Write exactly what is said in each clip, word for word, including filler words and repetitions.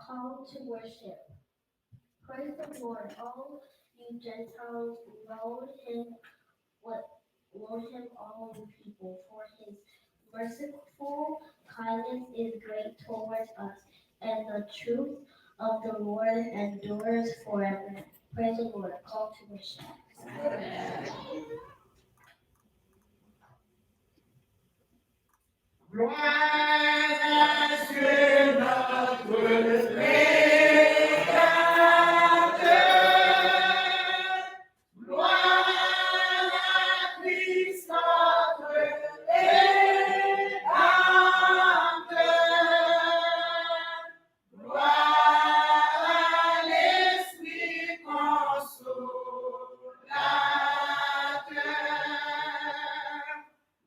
Call to worship. Praise the Lord, all you Gentiles, laud him, laud him, all you people, for his merciful kindness is great towards us, and the truth of the Lord endures forever. Praise the Lord. Call to worship. Gloire à Dieu notre Créateur. Gloire à Christ notre Rédempteur. Gloire à l'Esprit Consolateur.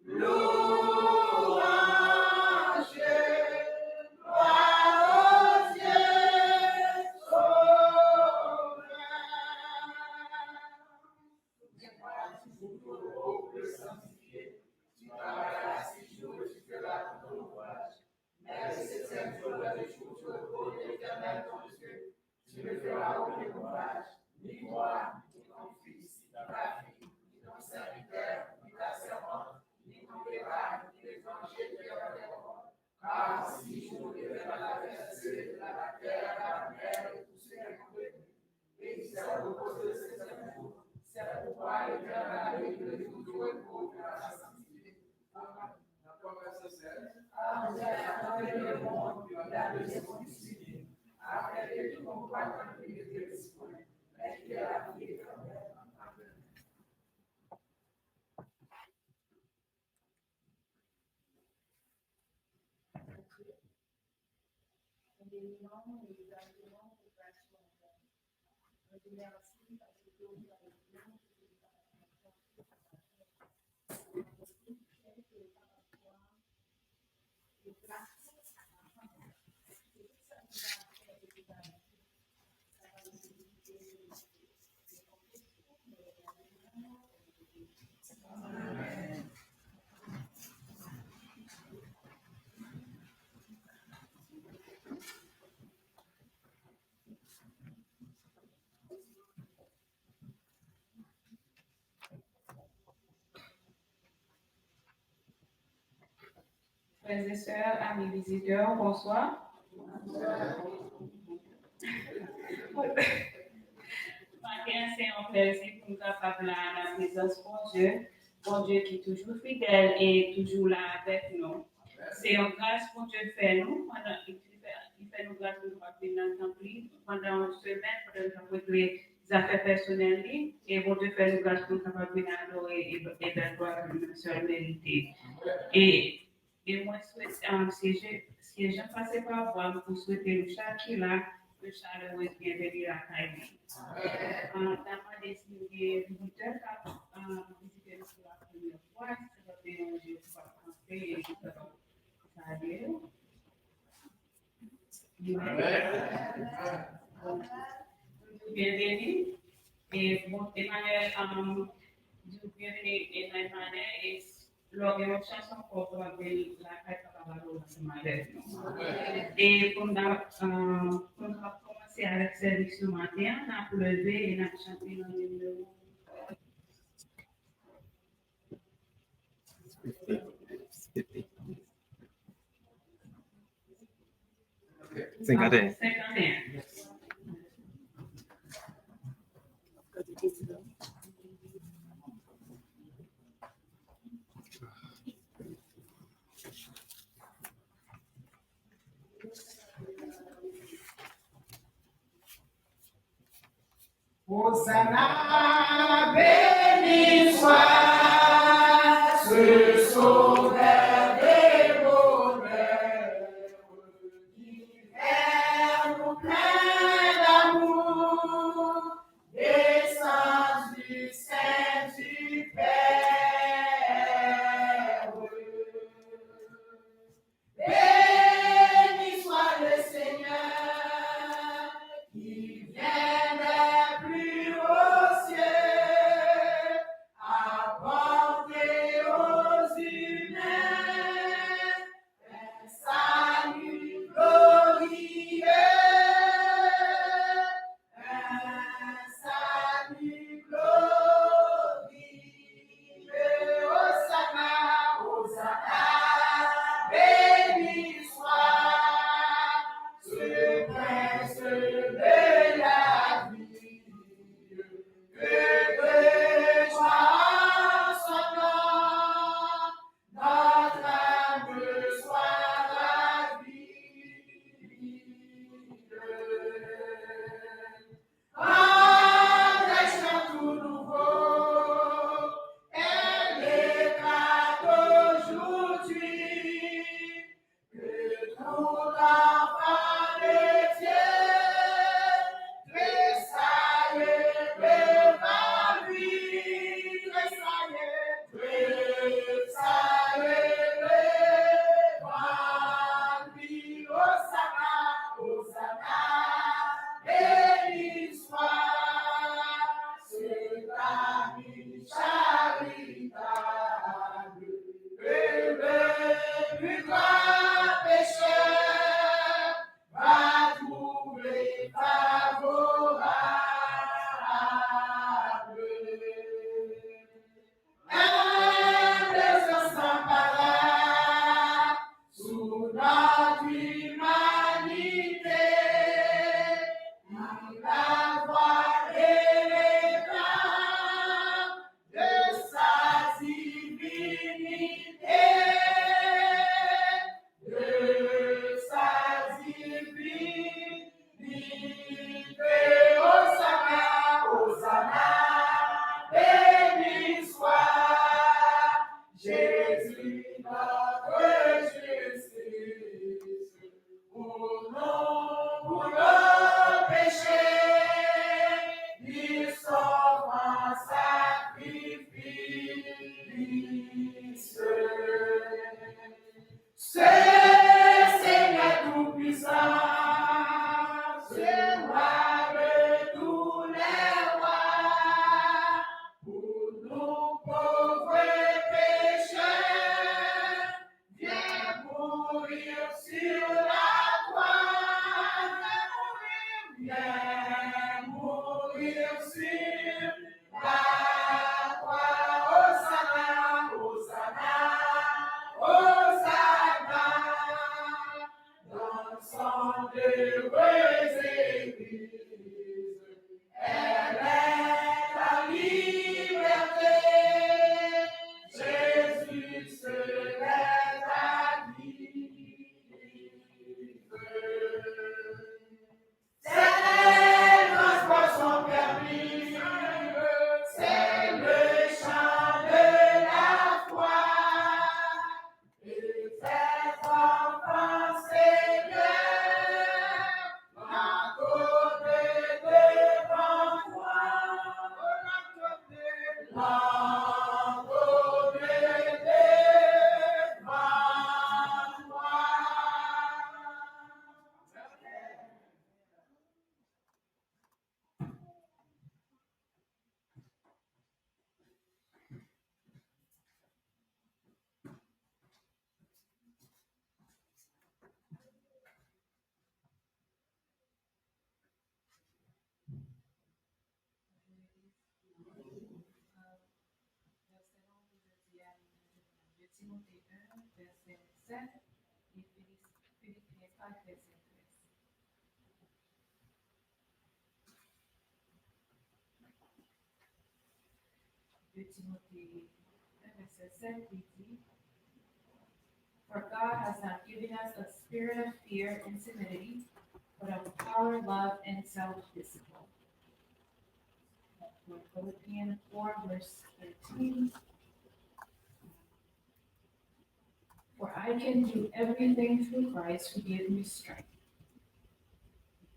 Louange, gloire au Dieu Sauveur. Gloire à Dieu, gloire au Dieu sanctifié. Tu travailles à six jours et tu feras tout ton ouvrage. Mais le septième jour est le jour du repos de l'Éternel ton Dieu. Tu ne feras aucun ouvrage, ni toi, ni ton fils, ni ta fille, ni ton serviteur, ni ta servante, ni ton bétail, ni l'étranger qui est dans tes portes. Car six jours tu devais traverser la terre, la mer et tout ce qui est en eux. Et il s'est reposé le septième jour. C'est pourquoi l'Éternel a béni le jour du repos et l'a sanctifié. Dans ton verset seize. Afin que tout mon pouvoir t'en prie de tes discours, mais qu'il y a la vie éternelle. Amen. Frères et sœurs, amis visiteurs, bonsoir. Maten an, se yon plèzi pou n kapab la nan prezans Bondye, Bondye ki toujou fidèl e toujou la avèk nou. Se yon gras Bondye fè nou, pandan, li fè, li fè nou gras pou nou kapab vin nan tanp li pandan yon semèn, pandan nou t ap regle zafè pèsonèl li, e Bondye fè nou gras pou nou kapab vin adore e, e bay glwa ke li sèl merite. E, e mwen swete, um, si je, si Jan pase pa vwa m pou swete nou chak ki la, yon chalerez byenveni lakay li. Um, n ap mande si nou gen vizitè k ap, um, vizite nou pou la premyè fwa, si sa pa deranje w, ou kapab kanpe e nou kapab salye yo. Amèn. Byenveni. E bon, Emmanuel, um, di w byenveni, e nan Emmanuel, e lè w gen yon chans ankò pou w ap vin lakay papa Balo ansanm avèk nou. E pou n ap, um, pou n ap kòmanse avèk sèvis nou maten an, n ap leve e n ap chante nan nimewo Senkant e en. Senkant e en. Hosanna, béni soit Le Sauveur des bonheurs, qui vient nous plein d'amour, descend du sein du Père. Béni soit le Seigneur qui vient des plus hauts cieux apporter aux humains un salut glorieux. Un salut glorieux. Hosanna, Hosanna, béni soit ce prince de la vie. Que de joie en son nom, notre âme soit ravie. Entre, chant tout nouveau, elle éclate aujourd'hui. Que tout enfant de Dieu tressaille devant lui, tressaille, tressaille devant lui. Hosanna, Hosanna, béni soit cet ami charitable. Que le plus grand pécheur va trouver favorable. Un plaisir sans pareil sur notre humanité, il a voir et l'éclat de sa divinité, de sa divinité. Hosanna, Hosanna, béni soit Jésus, notre justice. Pour nous, pour nos péchés, il s'offre en sacrifice. Ce Seigneur tout-puissant, ce roi de tous les rois, pour nous pauvres pécheurs, viens mourir sur la croix, viens mourir sur la croix. Hosanna, Hosanna, Hosanna, dans son heureuse église. Elle est la liberté, Jésus se lève à dix heures. Ses transports sont permis, c'est le chant de la foi. Et tes enfants, Seigneur, l'ont donné devant toi. L'ont donné devant toi. Vèsè nou pou jodi a, li nan de Timote en, vèsè sèt, e Fili-, Filipyen kat, vèsè trèz. De Timote en, vèsè sèt, li di, For God has not given us a spirit of fear and timidity, but of power, love, and self-discipline. Philippians four, verse thirteen. I can do everything through Christ who gives me strength.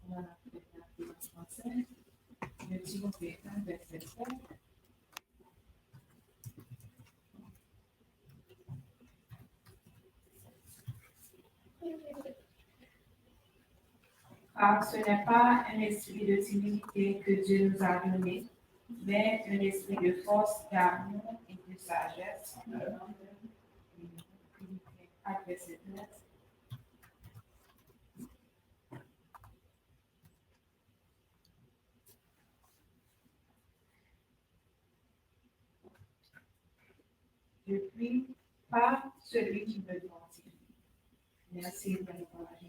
Yo di Rom kat, vèsè sèt. Car ce n'est pas un esprit de timidité que Dieu nous a donné, mais un esprit de force, d'amour et de sagesse. Philippiens quatre, verset treize. Je prie par celui qui me fortifie. Merci, Père, pour la vie.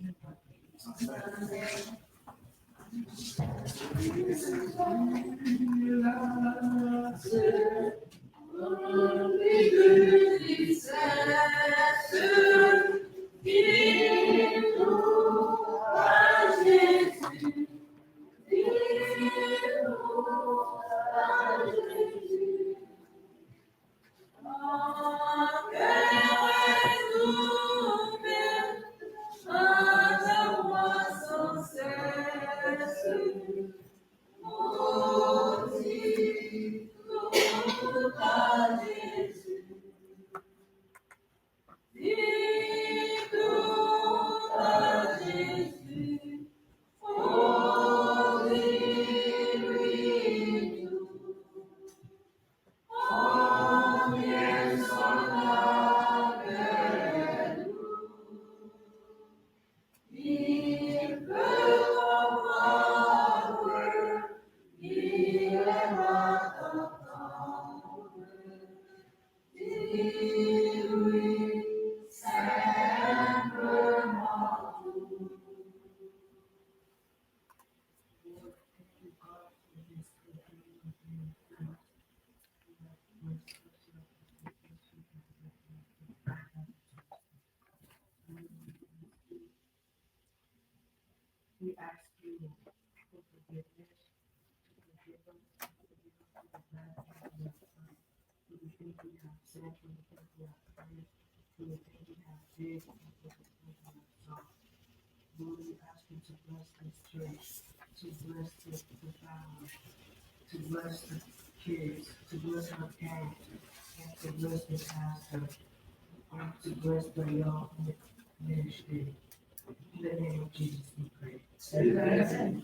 We ask you for forgiveness, to forgive us, to forgive us for the bad things we have done, for the things we have said, for the things we have prayed, for the things we have did, and for the things we have done. Lord, we ask you to bless this church, to bless the, the family, to bless the kids, to bless our parents, and to bless the pastor, and to bless the young ministry. In the name of Jesus, we pray. Amen.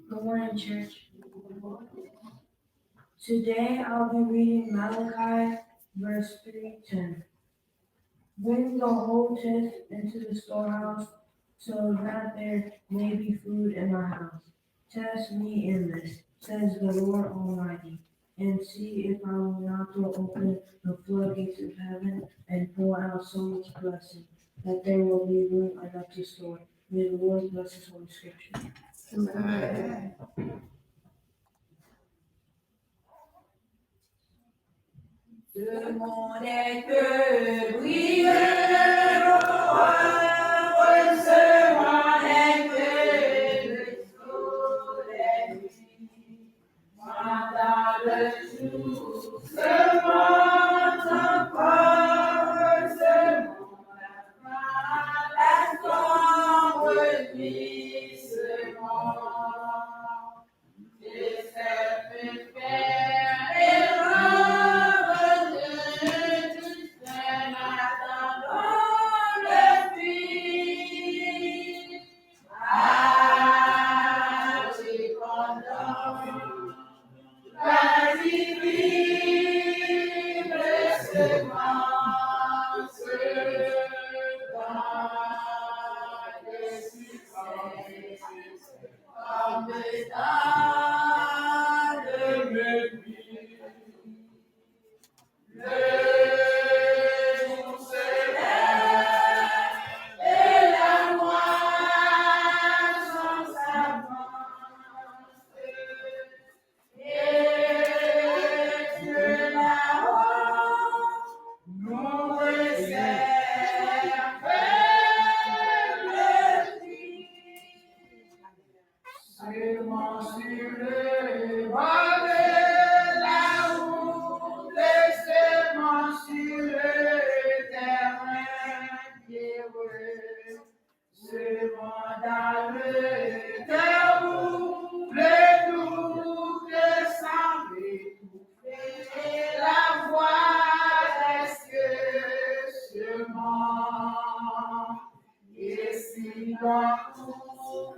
Good morning, church. Today I'll be reading Malachi verse three ten. Bring the whole tenth into the storehouse, so that there may be food in my house. Test me in this, says the Lord Almighty, and see if I will not throw open the floodgates of heaven and pour out so much blessing that there will be room enough to store. May the Lord bless his holy scripture. Amen. Ce monde est que brille le roi, ce monde est que le soleil. Pendant le jour, ce monde encore, ce monde la sombre nuit.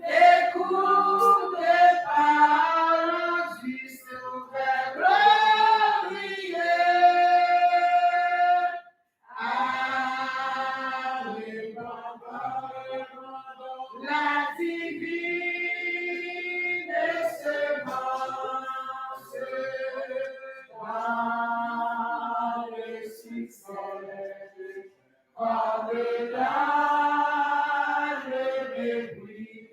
Écoutez par du Sauveur glorieux. Allez, la divine semence dans le succès. Comme dans le mépris,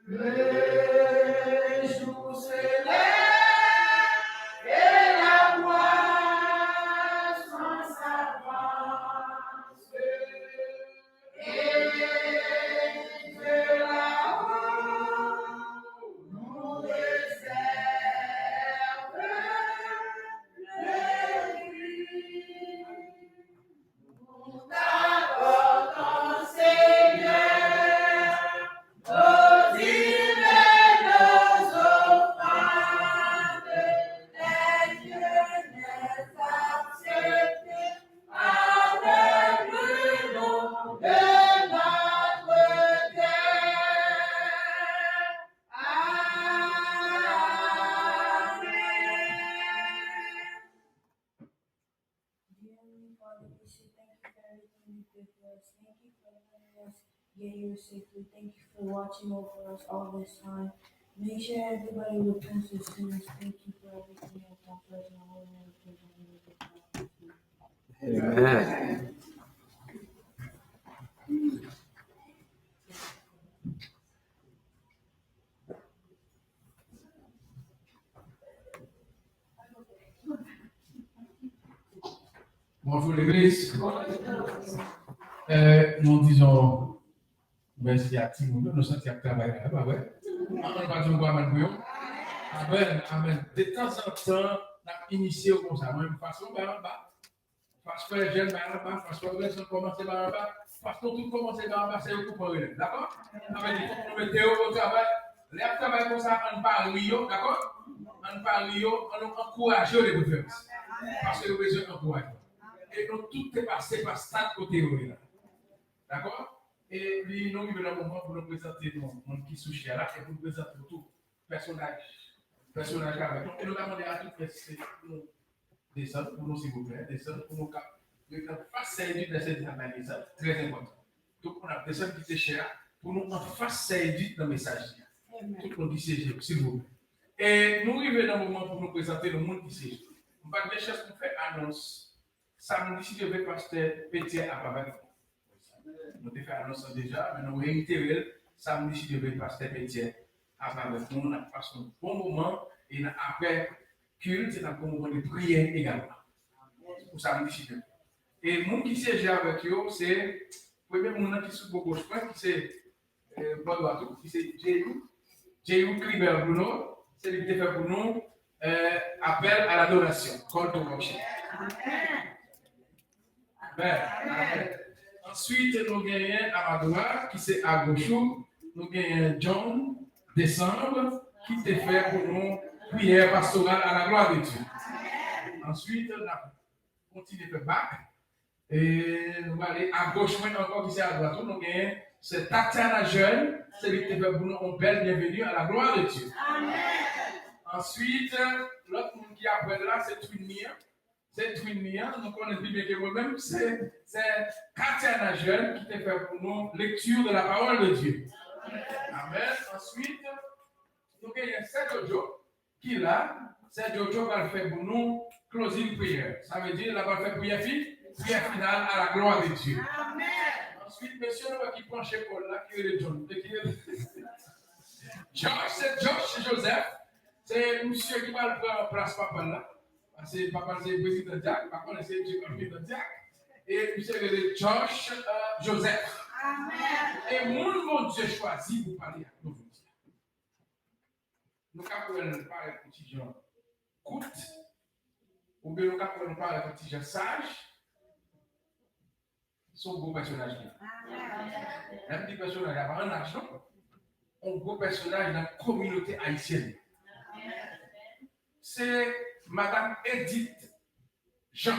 le jour se lève et la croissance avance. Et de là-haut, nous réserve le fruit. D'abord ton Seigneur, nos dîmes et nos offrandes, les jeûnes acceptés avec le nom de notre Dieu. Amen. Dear Heavenly Father, we say thank you for everything you did for us. Thank you for letting us get here safely. Thank you for watching over us all this time. Make sure everybody repents their sins. Thank you for everything you have done for us in the whole world. Amen. Bonjou legliz. Eh, nou dizon mèsi a timoun yo, nou santi y ap travay la, pa vre? Amen, pa di yon gwo amen pou yo. Amen, amen. De tanzantan, n ap inisye yo konsa. Mwen, fason bay anba, fason jèn bay anba, fason adolèsan kòmanse bay anba, fason tout kòmanse bay anba, se yo k pou pran relèv. Dakò? Sa vle di, fòk nou mete yo o travay. Lè y ap travay konsa, ann pa ri yo, dakò? Ann pa ri yo, ann nou ankouraje yo de preferans. Paske yo bezwen ankourajman. E nou tout te pase pa stad kote yo ye la. Dakò? E li, nou rive nan moman pou nou prezante nou moun ki sou chè la e pou nou prezante nou tou pèsonaj, pèsonaj la avèk nou. E nou ta mande a tout frè e sè pou nou desann pou nou, silvouplè, desann pou nou ka ret anfas sè Edith nan sèvis la, bay mesaj trè enpòtan. Tout moun ap desann kite chè a pou nou anfas sè Edith nan mesaj li a. Tout moun ki siyeje, silvouplè. E nou rive nan moman pou nou prezante nou moun ki siyeje. M pa t gen chans pou m fè anons. Samdi, si Dye vle, pastè Petier ap avèk nou. Nou te fè anons lan deja, men nou reyitere l. Samdi, si Dye vle, pastè Petier ap avèk nou. N ap pase yon bon moman e n, apre kilt, n ap gen yon moman de priyè egalman pou samdi, si Dye vle. E moun ki siyeje avèk yo, se premye moun nan ki sou bò goch mwen, ki se eh, bò dwat ou, ki se Jeyou, Jeyou Clibert Bruno, se li ki te fè pou nou eh, apèl a ladorasyon, call to worship. Amen. Amen. Answit, nou genyen a ma dwat, ki se agoch ou, nou genyen John Décembre, ki te fè pou nou priyè pastoral à la gloire de Dieu. Answit, n ap kontinye fè bak. E nou prale agoch mwen ankò, ki se adwat ou, nou genyen sè Tatiana Jeune, se li ki te fè pou nou yon bèl bienvenue à la gloire de Dieu. Amen. Answit, lòt moun ki apre l la, se Twinny an. Se Twinny an, nou konnen l pi byen ke mwen menm, se, se Katiana Jeune ki te fè pou nou lecture de la parole de Dieu. Amen. Answit, nou genyen sè Jojo, ki la, sè Jojo pral fè pou nou closing prayer. Sa vle di, l ap fè priyè fi, priyè final à la gloire de Dieu. Amen. Answit, mesye nou wè ki panche kò l la, ki rele John. Te ki rele Josh, se Josh Joseph. Se misye ki pral pran plas papa l la. Paske papa l se prezidan dyak, pa konnen se misye k ap vin nan dyak. E misye rele Josh eh, Joseph. Amen. E moun Bondye chwazi pou pale ak nou jodi a. Nou ka kwè l parèt yon ti jan kout, oubyen nou ka kwè l parèt yon ti jan saj, se yon gwo pèsonaj li ye. Lè m di pèsonaj, a pa an laj non. Yon gwo pèsonaj nan kominote ayisyèn. Se madanm Edith Jean.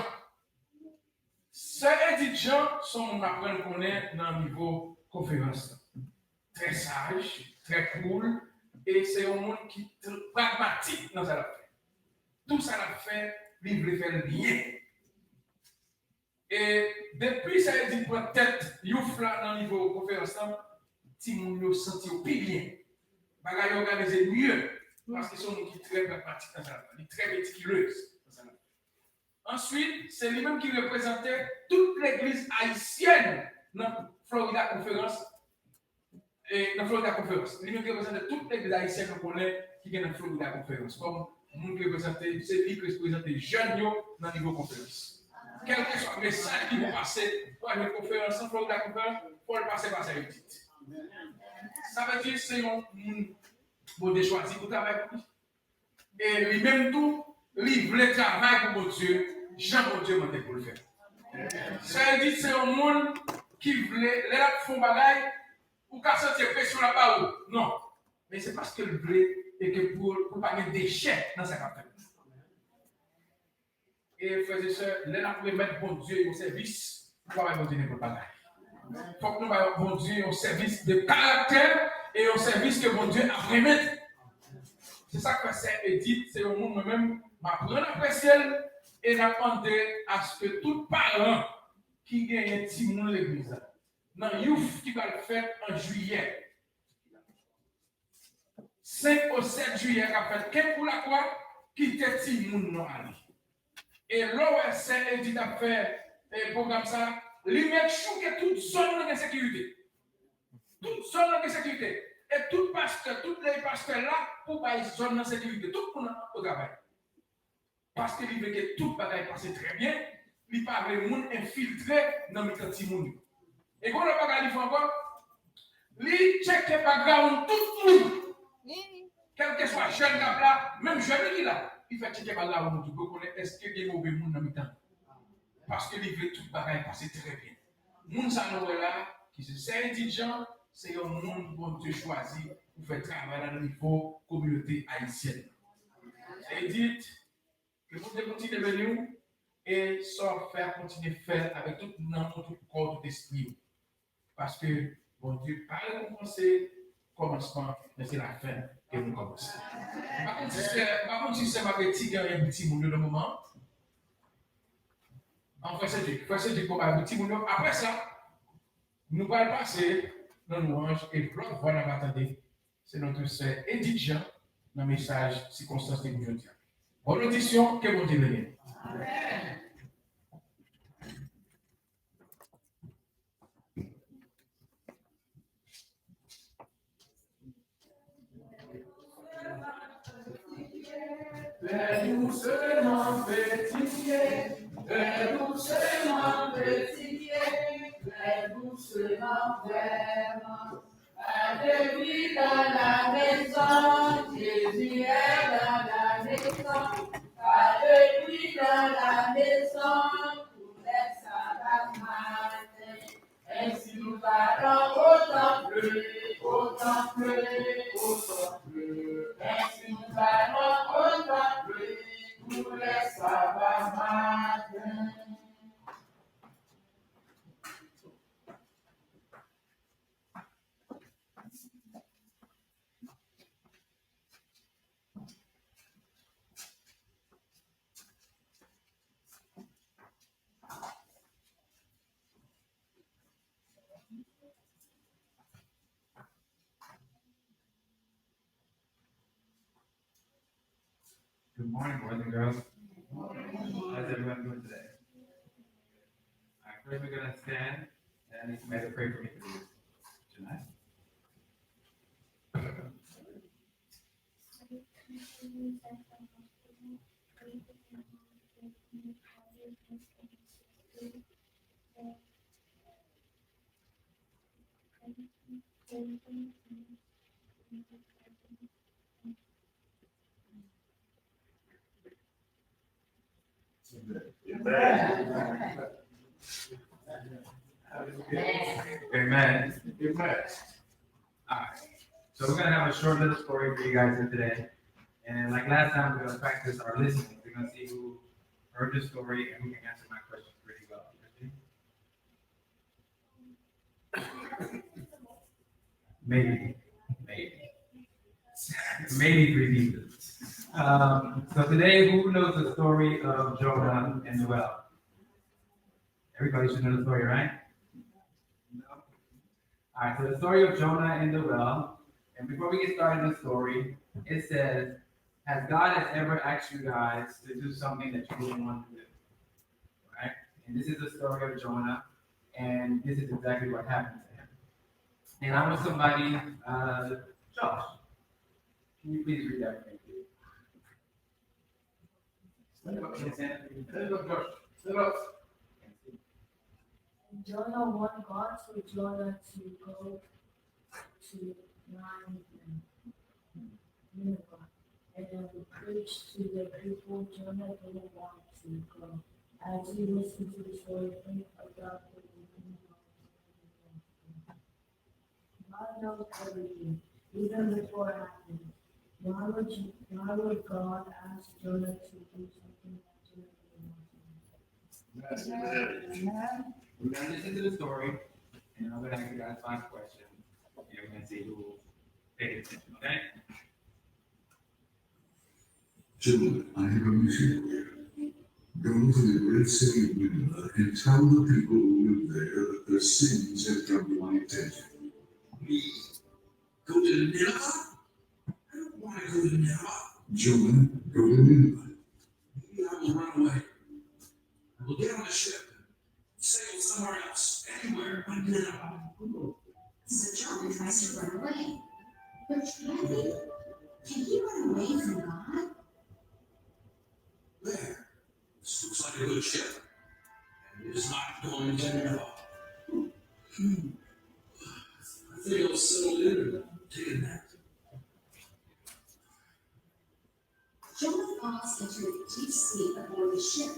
Sè Edith Jean, se yon moun m aprann konnen nan nivo konferans lan. Trè saj, trè cool, e se yon moun ki tr- pragmatik nan sa l ap fè. Tout sa l ap fè, li vle fè l byen. E depi Sè Edith pran tèt youth la nan nivo konferans lan, timoun yo santi yo pi byen. Bagay yo òganize mye, paske se yon moun ki trè pragmatik nan sa l ap fè. Li trè metikilez nan sa l ap fè. Answit, se li menm ki reprezante tout legliz ayisyèn nan Florida Konferans. E nan Florida Konferans. Li menm ki reprezante tout legliz ayisyèn nou konnen ki gen nan Florida Konferans. Kòm moun ki reprezante, se li ki reprezante jèn yo nan nivo konferans. Kèlkeswa mesaj ki pou pase pou ale konferans nan Florida Konferans, fò l pase pa Sè Edith. Sa vle di se yon moun Bondye chwazi pou travay pou li. E li menm tou, li vle travay pou Bondye, jan Bondye mande pou l fè. Sè Edith se yon moun ki vle, lè l ap fè yon bagay, ou ka santi presyon l ap ba ou. Non. Men se paske l vle e ke pou, pou pa gen dechè nan sa k ap fèt. E frè e sè, lè n ap remèt Bondye yon sèvis, nou pa bay Bondye nenpòt bagay. Fòk nou bay Bondye yon sèvis de karaktè e yon sèvis ke Bondye ap remèt. Se sa k fè sè Edith, se yon moun mwen menm, m aprann apresye l e n ap mande aske tout paran ki genyen timoun legliz la, nan youth ki pral fèt an jiyè, senk o sèt jiyè k ap fèt Kemp pou Lakwa, kite timoun nou ale. E lè w wè sè Edith ap fè e pwogram sa, li make sure ke tout zòn nan gen sekirite. Tout zòn nan gen sekirite. E tout pastè, tout lay pastè la pou bay zòn nan sekirite. Tout moun nan o travay. Paske li vle ke tout bagay pase trè byen, li pa vle moun enfiltre nan mitan timoun yo. E gon lòt bagay li fè ankò, li tcheke background tout moun. Kèlkeswa jèn k ap la, menm jèn ki la, li fè tcheke background moun tou pou konnen èske gen move moun nan mitan yo. Paske li vle tout bagay pase trè byen. Moun sa nou wè la, ki se sè Edith Jean, se yon moun Bondye chwazi pou fè travay la nan nivo kominote ayisyèn nan. Sè Edith, ke Bondye kontinye beni w e sa w ap fè a kontinye fè l avèk tout nanm ou, tout kò w, tout espri w. Paske Bondye pa rekonpanse kòmansman, men se lafen ke nou kòmanse. M pa konn si sè, m pa konn si sè Marguerite gen anyen pou timoun yo nan moman an. An frè Cedric, frè Cedric, bon bagay pou timoun yo. Apre sa, nou pral pase nan lwanj e lòt vwa n ap tande. Se nòt sè Edith Jean nan mesaj sikonstans li pou jodi a. Bòn odisyon, ke Bondye beni nou. Fais doucement, petit pied, fais doucement, petit pied, fais doucement, vraiment. Pas de bruit dans la maison, Jésus est dans la maison. Pas de bruit dans la maison, pour les sabbats matin. Ainsi nous allons au temple, au temple, au temple. Ainsi nous allons au temple, pour les sabbats matin. Good morning, boys and girls. How's everyone doing today? All right, first we're gonna stand, and somebody pray for me, please. Tonight. Amen. Amen. Amen. All right. So we're gonna have a short little story for you guys here today. And like last time, we're gonna practice our listening. We're gonna see who heard the story and who can answer my questions pretty well. You ready? Maybe. Maybe. Maybe three people. Um, so today, who knows the story of Jonah and the well? Everybody should know the story, right? No? All right, so the story of Jonah and the well. And before we get started in the story, it says, has God has ever asked you guys to do something that you didn't want to do? Right? And this is the story of Jonah, and this is exactly what happened to him. And I want somebody, uh, Josh, can you please read that for me? Stand up, Josh. Stand up, Josh. Stand up. Jonah one, God told Jonah to go to Nineveh and preach to the people. Jonah didn't want to go. As you listen to the story, think about the meaning of the God knows everything, even before it happens. Why would you, why would God ask Jonah to do something that Jonah didn't want to do? Amen. We're gonna listen to the story, and I'm gonna ask you guys five questions, and we're gonna see who pays attention, okay? Jonah, I have a mission for you. Go to the great city of Nineveh and tell the people who live there that their sins have come to my attention. Me? Go to Nineveh? I don't want to go to Nineveh. Jonah, go to Nineveh. Maybe I will run away. I will get on a ship sail somewhere else, anywhere but Nineveh. So Jonah tries to run away. But can he? Can he run away from God? There. This looks like a good ship. And it is not going to Nineveh. Hmm. I think I'll settle in and take a nap. Jonah falls into a deep sleep aboard the ship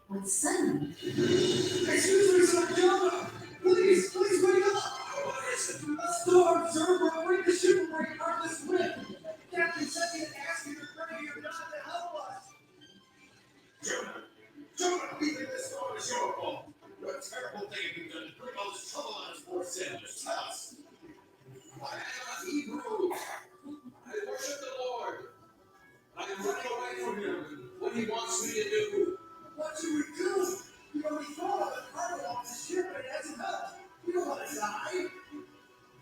when suddenly, excuse me, sir, Jonah! Please, please wake up! What is it? A storm, sir. We're afraid the ship will break apart this wind. The captain sent me to ask you to pray to your God to help us. Jonah, Jonah, we think this storm is your fault. What terrible thing have you done to bring all this trouble on us poor sailors? Tell us. I am a Hebrew. I worship the Lord. I am running away from him. What he wants me to do? What should we do? We only throw out the cargo off the ship and it hasn't helped. We don't want to die.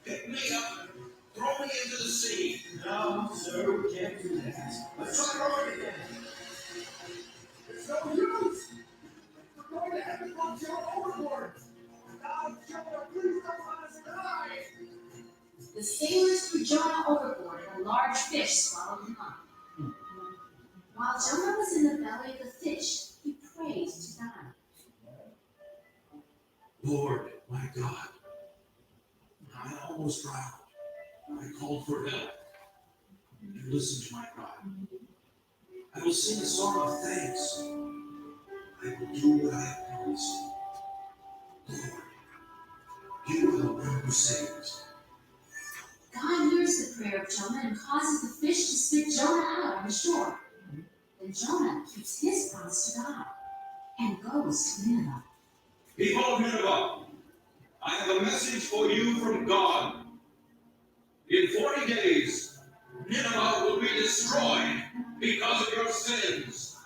Pick me up and throw me into the sea. No, sir, we can't do that. Let's try rowing again. It's no use. We're going to have to throw Joe overboard. God, Joe, please don't let us die. The sailors threw Jonah overboard and a large fish swallowed him up. While Jonah was in the belly of the fish, he prayed to God. Lord, my God, I almost drowned. I called for help. You listened to my cry. I will sing a song of thanks. I will do what I have promised. Lord, you are the one who saves. God hears the prayer of Jonah and causes the fish to spit Jonah out on the shore. Then Jonah keeps his promise to God and goes to Nineveh. People of Nineveh, I have a message for you from God. In forty days, Nineveh will be destroyed because of your sins. I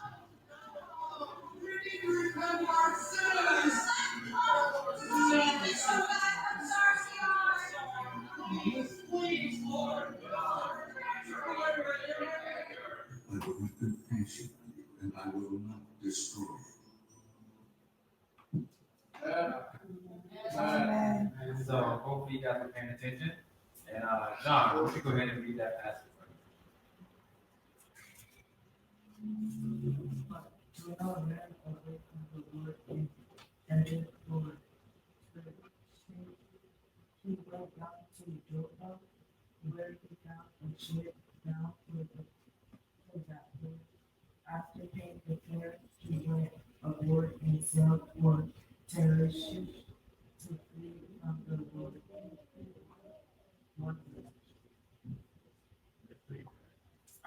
will have compassion on you, and I will not destroy you. Amen. So hopefully you guys are paying attention. And uh, John, why don't you go ahead and read that passage for me? Jonah ran away from the Lord and headed for Tarshish. He went down to Joppa, where he found a ship bound for the for that place. After paying the fare, he went aboard and sailed for Tarshish to flee from the Lord. All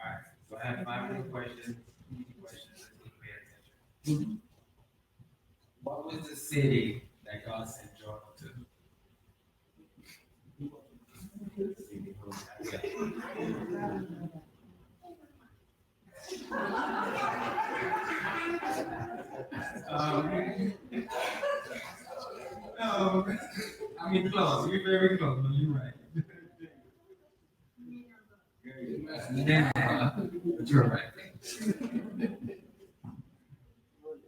right, so I have five more questions, easy questions, let's pay attention. What was the city that God sent Jonah to? Um, um, I mean, close. You're very close, but you're right. Nineveh, but you're right.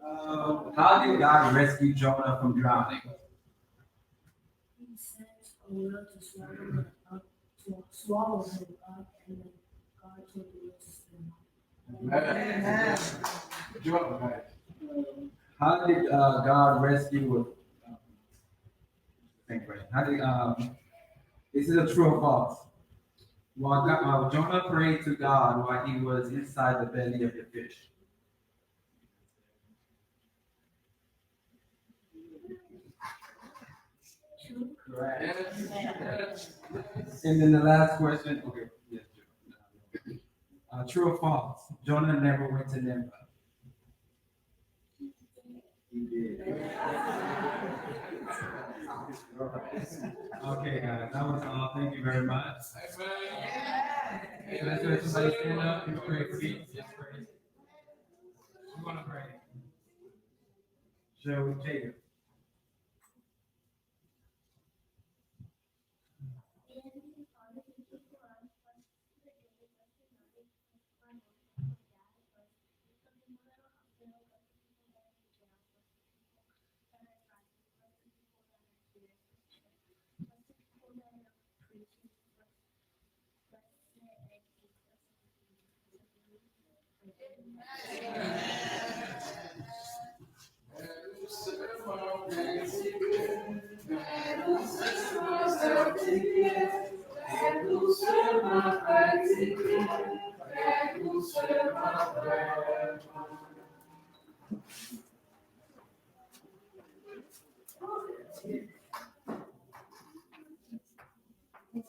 Um, how did God rescue Jonah from drowning? He sent a whale to swallow him up, to swallow him up, and then God told the whale to spit him out. Amen. Jonah, right. How did uh, God rescue? Same question. How did um, is it a true or false? While God, uh, Jonah prayed to God while he was inside the belly of the fish. Correct. And then the last question, okay, yes, true. Uh, true or false? Jonah never went to Nineveh. He did. Okay, guys, that was all. Thank you very much. Amen. Let's let somebody stand up and pray for me. Just pray. You want to pray? Shall we take it?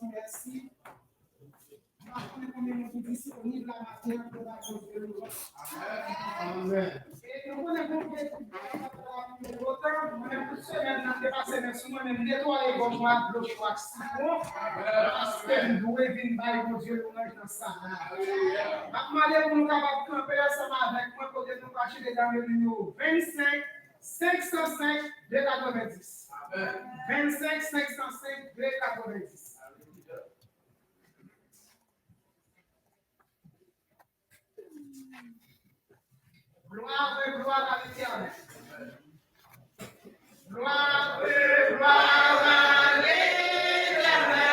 Mèsi. M pa konnen konbyen moun ki disponib la maten an pou bay Bondye lwanj. Amen. E nou konnen Bondye di, mwen menm tout semèn nan te pase men sou mwen, men m netwaye gòj mwen ak dlo cho ak sitwon. Paske m dwe vin bay Bondye lwanj nan sa la. M ap mande pou nou kapab kanpe ansanm avèk mwen kote nou ka chita nan le nimewo vennsenk, senk san senk, de katrevenndis. Vennsenk, senk san senk, de katrevenndis. Gloire et gloire à l'Éternel. Gloire et gloire à l'Éternel.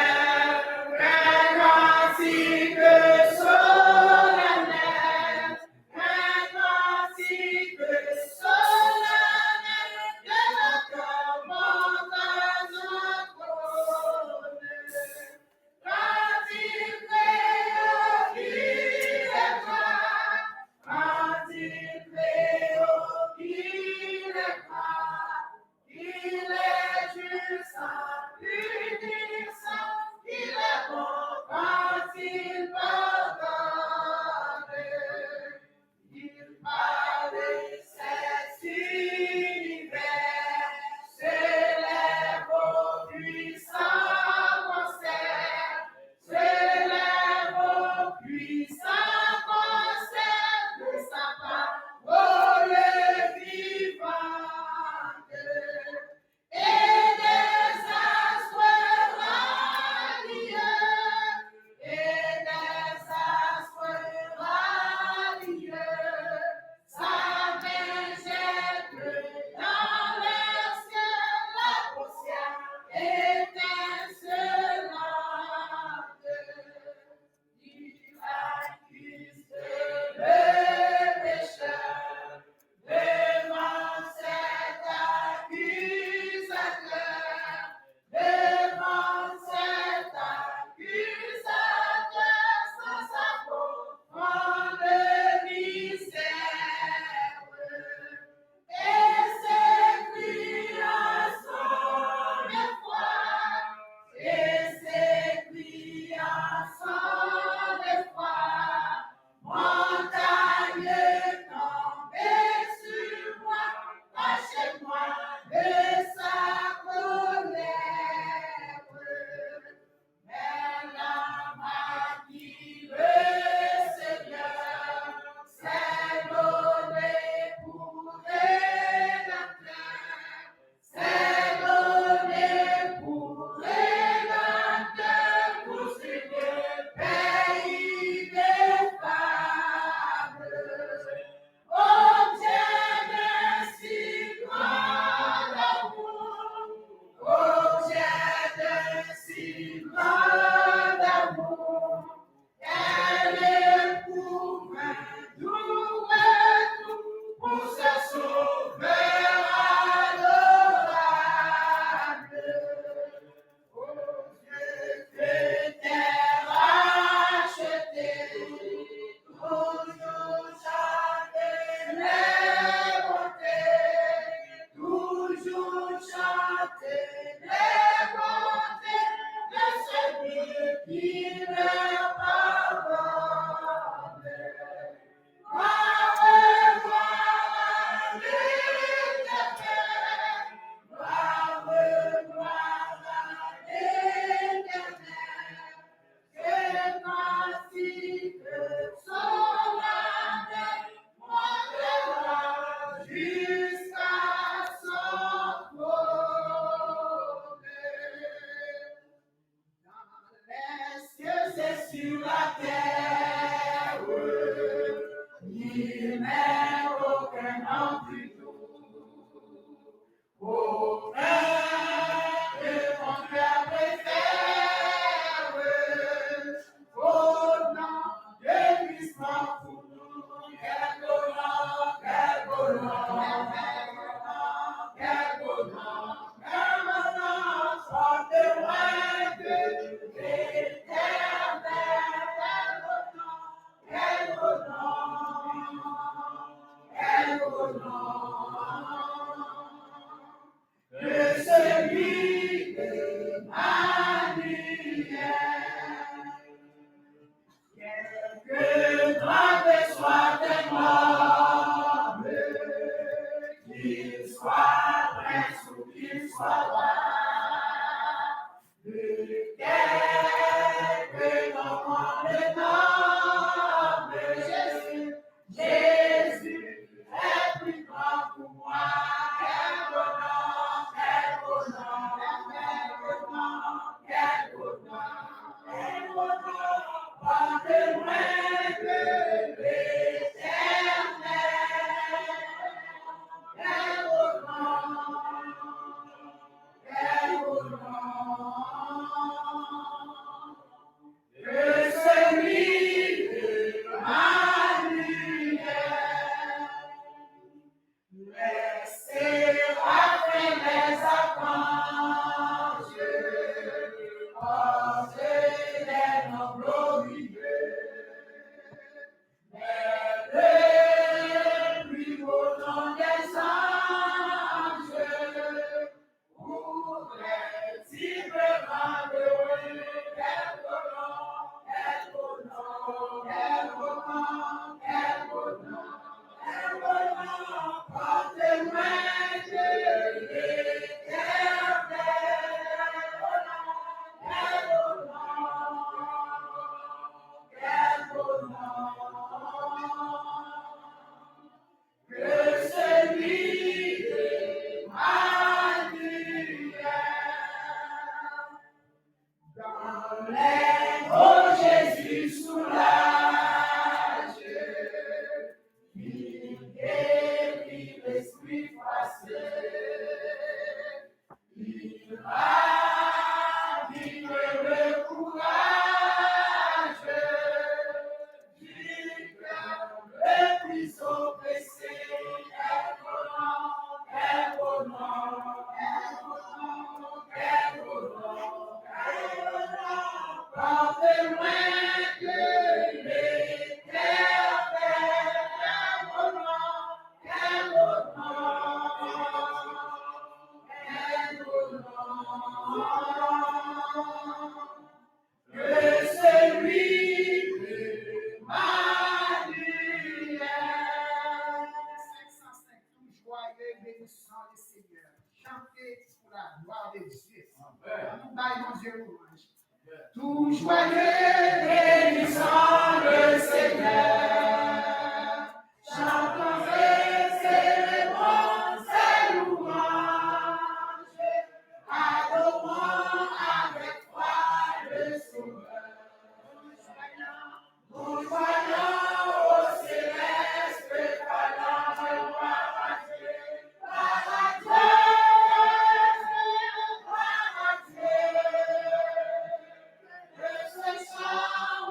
Un cantique solennel. Un cantique solennel de notre monde à notre honneur. Quand il pleut, il est rare. Quand il pleut, il est rare. Il est juste Sur la terre, ni même aucun homme du tout. Aucun ne contraire préfère au nom de Christ pour nous. Quel beau nom, quel beau nom, quel beau nom, quel beau nom, quel beau nom, porte loin de l'Éternel. Quel beau nom, quel beau nom, quel beau nom que celui d'Emmanuel. Quelque droit que soit un homme, qu'il soit prince ou qu'il soit roi, de quelque nom qu'on le nomme, Jésus, Jésus est plus grand pour moi. Quel beau nom, quel beau nom, quel beau nom, quel beau nom, quel beau nom, porte loin de l'Éternel. Quel beau nom, quel beau nom que celui d'Emmanuel. Les séraphins, les archanges portent des noms glorieux. Mais le plus beau nom des anges, Que celui d'Emmanuel. Dans les bras Jésus soulagé, il guérit l'esprit froissé. Il ravit le courage. Que celui d'Emmanuel. Cinq cent cinq, tout joyeux et bénissant le Seigneur. Chantez pour la gloire de Dieu. Amen. Ann bay Bondye lwanj. Tout joyeux et bénissant le Seigneur. Chantons et célébrons ses louanges, adorons avec foi le Sauveur. Nous joignons au céleste phalange, gloire à Dieu, gloire à Dieu, gloire à Dieu. Que ce chant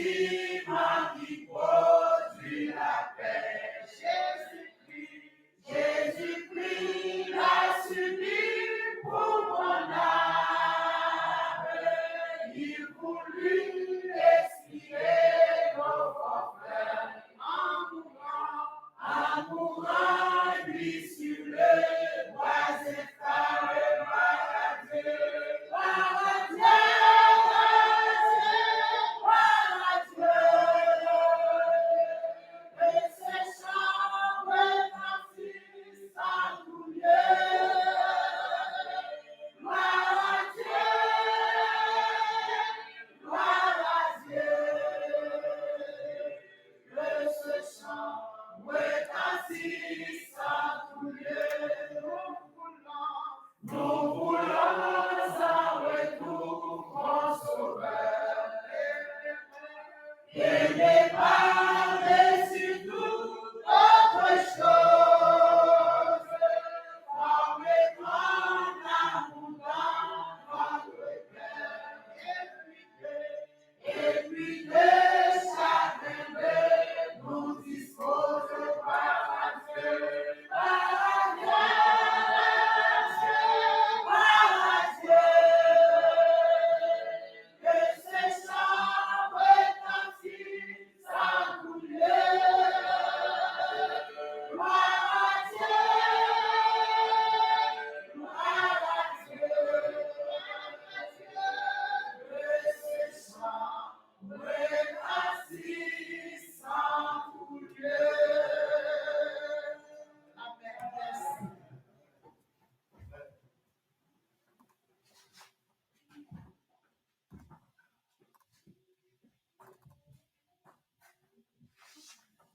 Piment qui produit la paix, Jésus-Christ, Jésus-Christ l'a subi pour mon âme. Il voulut expier nos forfaits en mourant, en mourant, lui, sur le bois. Gloire à Dieu, gloire à Dieu, gloire à Dieu. Que ce chant retentisse en tout lieu. Gloire à Dieu, gloire à Dieu. Que ce chant retentisse en tout lieu. Nous voulons, nous voulons un retour, mon Sauveur, et ne pas sur toute autre chose, comme ton amour dans notre cœur. Et puis de chacun de nous dispose par Dieu, par Dieu, par Dieu. Que ce chant retentisse en tout lieu. Gloire à Dieu, gloire à Dieu, gloire à Dieu. Que ce chant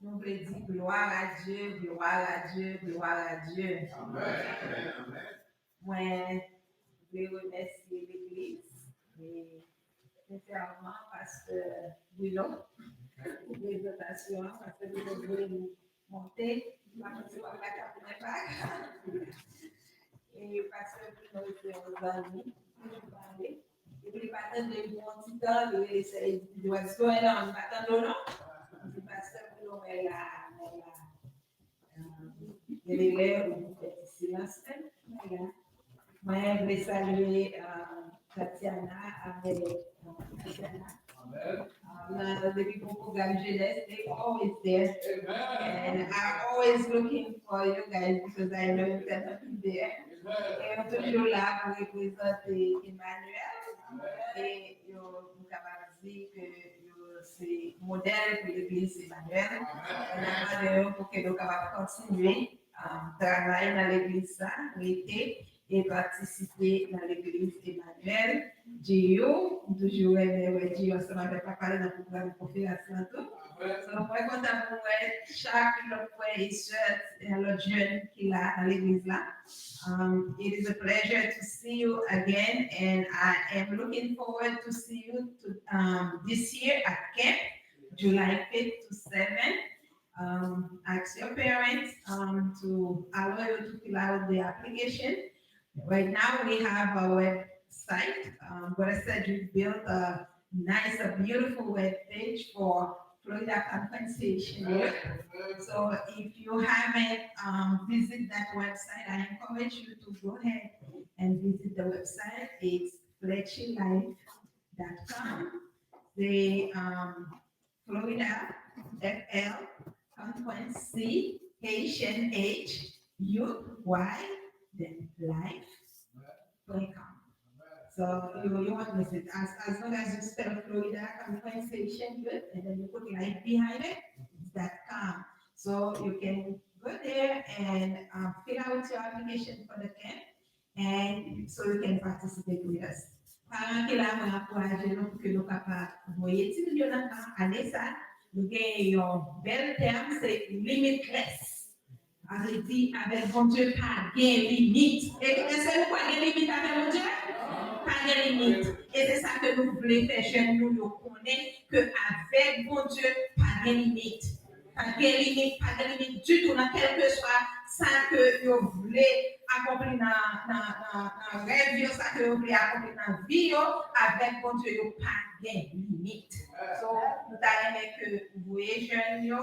Nou vle di gloire à Dieu, gloire à Dieu, gloire à Dieu. Amèn, amèn, amèn. Mwen vle remèsye legliz, e sensèman, pastè Bruno, pou prezantasyon an, pastè Bruno vle monte, m pa konn si w ap bat ak mwen pa. E pastè Bruno se yon zanmi, toujou pale. Epi li pa tande m pou yon ti tan, li rele sè, li di, "What's going on?" M pa tande w non. M di, "Pastè Bruno, mwen la, mwen la." Gen de lè ou fè ti silans, men mwen la. Mwen vle salye, uh, Tatiana avèk, uh, Tatiana. Amèn. Uh, nan, depi pou pwogram jenès, they always there. Amen. And I'm always looking for you guys because I know you're gonna be there. Amen. E yo toujou la pou reprezante Emmanuel. Amen. E yo, nou kapab di ke yo se modèl pou legliz Emmanuel. Amen. E n ap mande yo pou ke nou kapab kontinye, um, travay nan legliz sa, rete e patisipe nan legliz Emmanuel. Gio, m toujou renmen wè Gio ansanm avèk papa l nan pwogram konferans lan tou. Amen. So, mwen kontan pou m wè chak lòt frè e sè, e lòt jèn ki la nan legliz la. Um, it is a pleasure to see you again, and I am looking forward to see you to, um, this year at camp, July fifth to seven. Um, ask your parents, um, to allow you to fill out the application. Right now, we have a website. Um, Brother Cedric built a nice, a beautiful web page for Florida Conference Haitian Youth. So if you haven't, um, visited that website, I encourage you to go ahead and visit the website. It's fletchylife dot com. The, um, Florida F L Conference C Haitian H Youth Y then life dot com. So you, you won't miss it. As, as long as you spell Florida Conference Haitian Youth and then you put life behind it, it's dot com. So you can go there and, um, fill out your application for the camp. And so you can participate with us. Paran ki la, mwen ankouraje nou pou ke nou kapab voye timoun yo nan kan ane sa. Nou gen yon bèl tèm, se limitless. Sa vle di, avèk Bondye pa gen limit. E èske nou kwè gen limit avèk Bondye? Pa gen limit. E se sa ke nou vle fè jèn nou yo konnen, ke avèk Bondye pa gen limit. Pa gen limit, pa gen limit ditou nan kèlkeswa sa ke yo vle akonpli nan, nan, nan, nan rèv yo, sa ke yo vle akonpli nan vi yo, avèk Bondye yo pa gen limit. So, nou t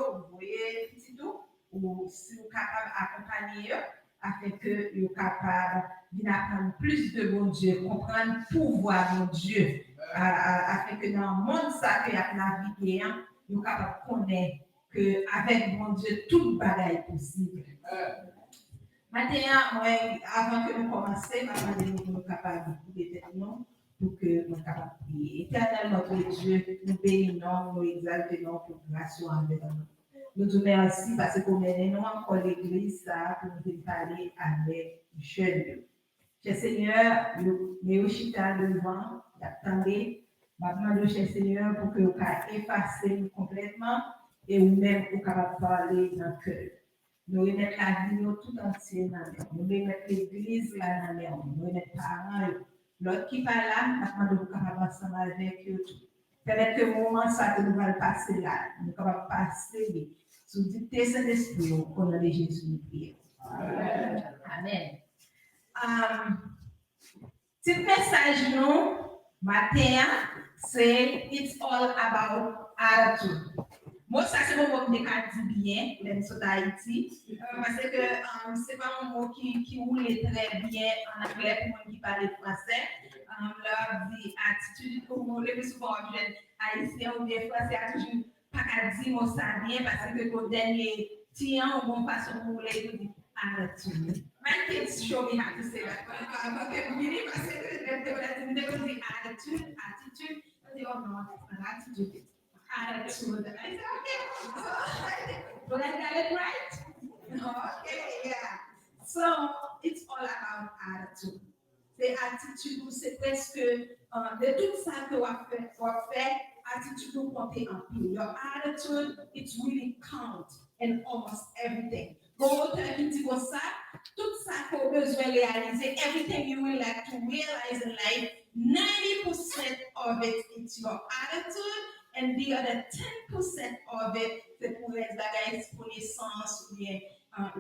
ou voye pitit ou, ou si ou kapab akonpanye yo, afin ke yo kapab vin aprann plis de Bondye, konprann pouvwa Bondye, a, a, afin ke nan mond sa ke y ap navige an, yo kapab konnen ke avèk Bondye, tout bagay posib. Maten an, mwen, avan ke nou kòmanse, m ap mande nou pou nou kapab koute tèt nou, pou ke nou kapab priye. Éternel notre Dieu, nou beni non w, nou egzalte non w pou gras ou anvè nou. Nou di w mèsi paske w mennen nou ankò legliz sa a pou nou vin pale avèk jèn yo. Chè Senyè, yo, men yo chita devan, y ap tande. M ap mande w, chè Senyè, pou ke w ka efase m konplètman e ou menm ou kapab pale nan kè yo. Nou remèt lavi nou tout antye nan men w. Nou remèt legliz la nan men w. Nou remèt paran yo. Lòt ki pa la, n ap mande w pou kapab ansanm avèk yo tou. Pèmèt ke moman sa ke nou pral pase la, nou kapab pase li sou dikte Sentespri w, o non de Jezi nou priye. Amèn. Amèn. Tit mesaj nou maten an se It's all about attitude. Mo sa se yon mo m te ka di byen lè m sot Ayiti, paske se pa yon mo ki woule trè byen an anglè pou moun ki pale fransè. Lè w ap di atitid, ou le pli souvan w ap jwenn Ayisyen oubyen Fransè a toujou pa ka di mo sa byen paske gon dènye ti an ou gon fason pou woule pou di attitude. My kids show me how to say that. Avan ke m vini, paske lè m te konn di attitude, atitid, yo di, oh no, that's not attitude, it's attitude. I said, okay, so, but I got it right? Okay, yeah. So, it's all about attitude. Se atitid ou, se prèske, de tout sa ke w ap fè, w ap fè, atitid ou konte anpil. Your attitude, it really count in almost everything. Gon otè ki di konsa, tout sa ke w bezwen reyalize, everything you would like to realize in life, ninety percent of it, it's your attitude, and the other ten percent of it, se pou rès bagay, konesans oubyen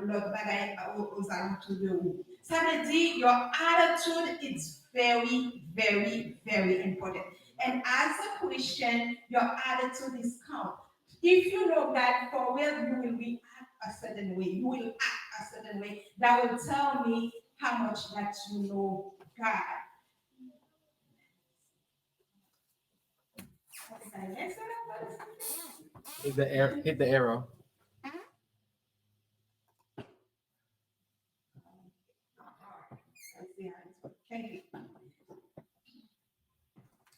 lòt bagay ozalantou de ou. Sa vle di, your attitude is very, very, very important. And as a Christian, your attitude is count. If you know God for real, you will react a certain way. You will act a certain way that will tell me how much that you know God. Hit the, ar- hit the arrow.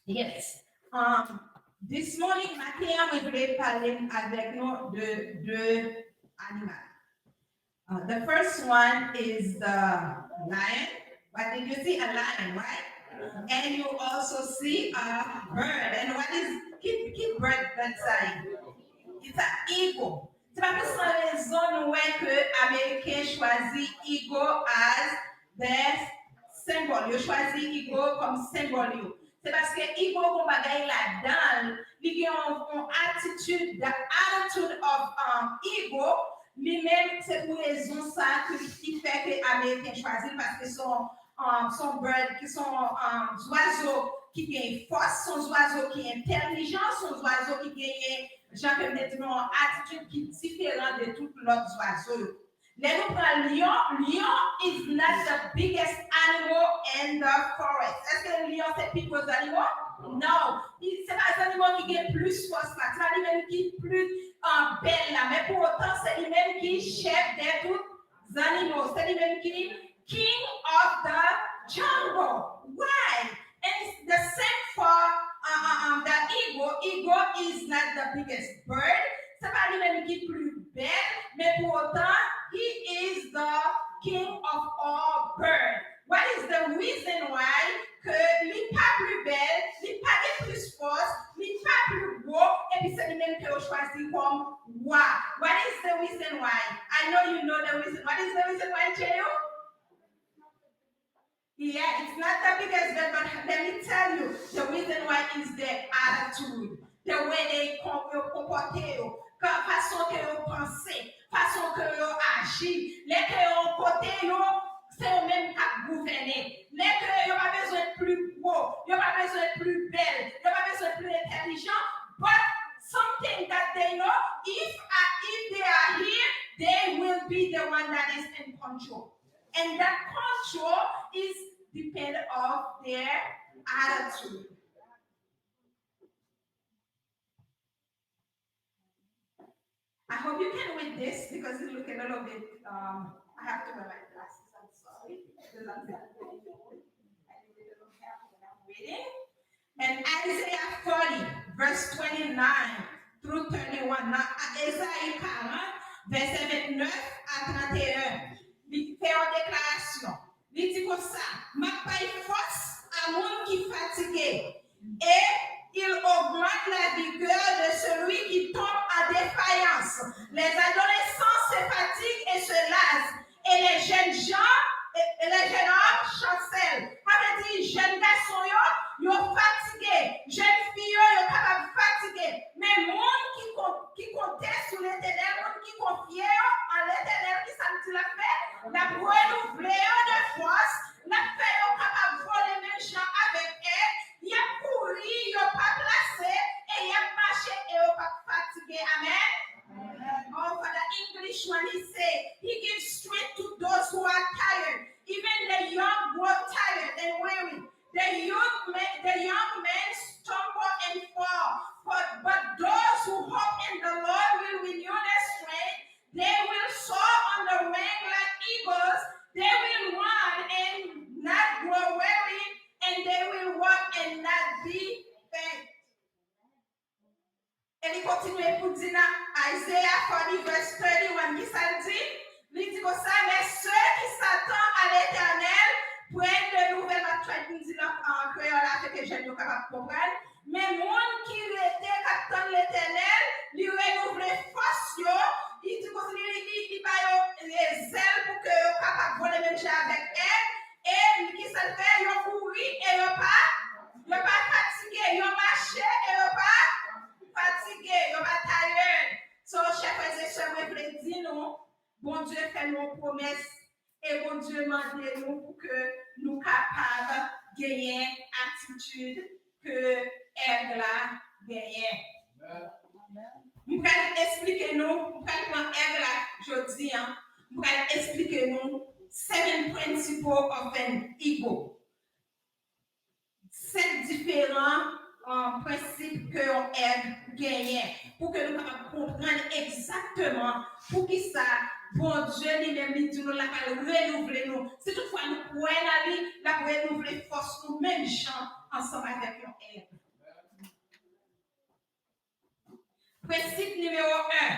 Yes. Um, this morning, maten an, mwen vle pale avèk nou de de animal. Uh, the first one is the lion. What did you see? A lion, right? And you also see a bird. And what is, ki, ki bird that side? It's an eagle. Se pa pou san rezon nou wè ke Ameriken chwazi eagle as their symbol. Yo chwazi eagle kòm senbòl yo. Se paske eagle gon bagay ladan l, li gen yon, yon atitid, the attitude of um, eagle, li menm se pou rezon sa ki, ki fè ke Ameriken chwazi l, paske se yon, um, se yon bird, ki se yon um, zwazo ki gen fòs, se yon zwazo ki entèlijan, se yon zwazo ki genyen, jan ke m te di nou, yon atitid ki diferan de tout lòt zwazo yo. Lè nou pran lyon, lyon is not the biggest animal in the forest. Èske lyon se pi gwo zannimo? Non. Se pa zannimo ki gen plis fòs la. Se pa li menm ki pli uh, bèl la. Men pou otan, se li menm ki chèf de tout zannimo. Se li menm ki king of the jungle. Why? And it's the same for uh, uh, um, the eagle. Eagle is not the biggest bird. Se pa li menm ki pli bèl, men pou otan, he is the king of all bird. What is the reason why ke li pa pli bèl, li pa gen plis fòs, li pa pli gwo, epi se li menm ke yo chwazi kòm wa? What is the reason why? I know you know the reason. What is the reason why, Cheyo? Yeah, it's not the biggest bird, but let me tell you, the reason why is their attitude, the way they com- yo konpòte yo, ka- fason ke yo panse, fason ke yo aji. Lè ke yo kote yo, se yo menm k ap gouvène. Lè ke yo pa bezwen pli gwo, yo pa bezwen pli bèl, yo pa bezwen pli entèlijan, but something that they know, if I control. And that control is depend of their attitude. I hope you can read this because it look a little bit, um, I have to wear my glasses, I'm sorry. Because I'm not very old. I need a little help when I'm reading. And Isaiah forty, verse twenty-nine through thirty-one. Nan Ezayi karant, vèsè vennèf a trannteyen, li fè yon deklarasyon. Li di konsa, "M ap bay fòs a moun ki fatige, et il augmente la vigueur de celui qui tombe en défaillance. Les adolescents se fatiguent et se lassent, et les jeunes gens, et, et les jeunes hommes chancellent." Sa vle di, jèn gason yo, yo fatige, jèn fi yo, yo kapab fatige. Men moun ki kon-, ki konte sou Letènèl, moun ki konfye yo an Letènèl, ki sa l di l ap fè? L ap renouvle yo de fòs, l ap fè yo kapab vole menm jan avèk èg, y ap kouri, yo p ap lase, e y ap mache, e yo p ap fatige. Amèn? Oh, for the English one, he say, "He gives strength to those who are tired. Even the young grow tired and weary. The young men, the young men stumble and fall, but, but those who hope in the Lord will renew their strength. They will soar on the wing like eagles. They will run and not grow weary, and they will walk and not be faint." E li kontinye pou di nan Isaiah forty verse thirty-one, ki sa l di? Li di konsa, "Mais ceux qui s'attendent à l'Éternel prennent de nouvelles," m ap try pou m di l an, an kreyòl afin ke jèn yo kapab konprann. Men moun ki rete, k ap tann Letènèl, li renouvle fòs yo, li di konsa, li, li, li ba yo, e, zèl pou ke yo kapab vole menm jan avèk èg, e ki sa l fè? Yo kouri e yo pa, yo pa fatige, yo mache e yo pa fatige, yo pa tired. So, chè frè e sè, mwen vle di nou, Bondye fè nou yon pwomès e Bondye mande nou pou ke nou kapab genyen atitid ke èg la genyen. M pral eksplike nou, m pral pran èg la jodi a, m pral eksplike nou seven principle of an eagle. Sèt diferan, uh, prensip ke yon èg genyen pou ke nou kapab konprann egzakteman poukisa Bondye li menm li di nou l ap al renouvle nou. Si toutfwa nou kwè nan li, l ap renouvle fòs nou menm jan ansanm avèk yon èg. Prensip nimewo en.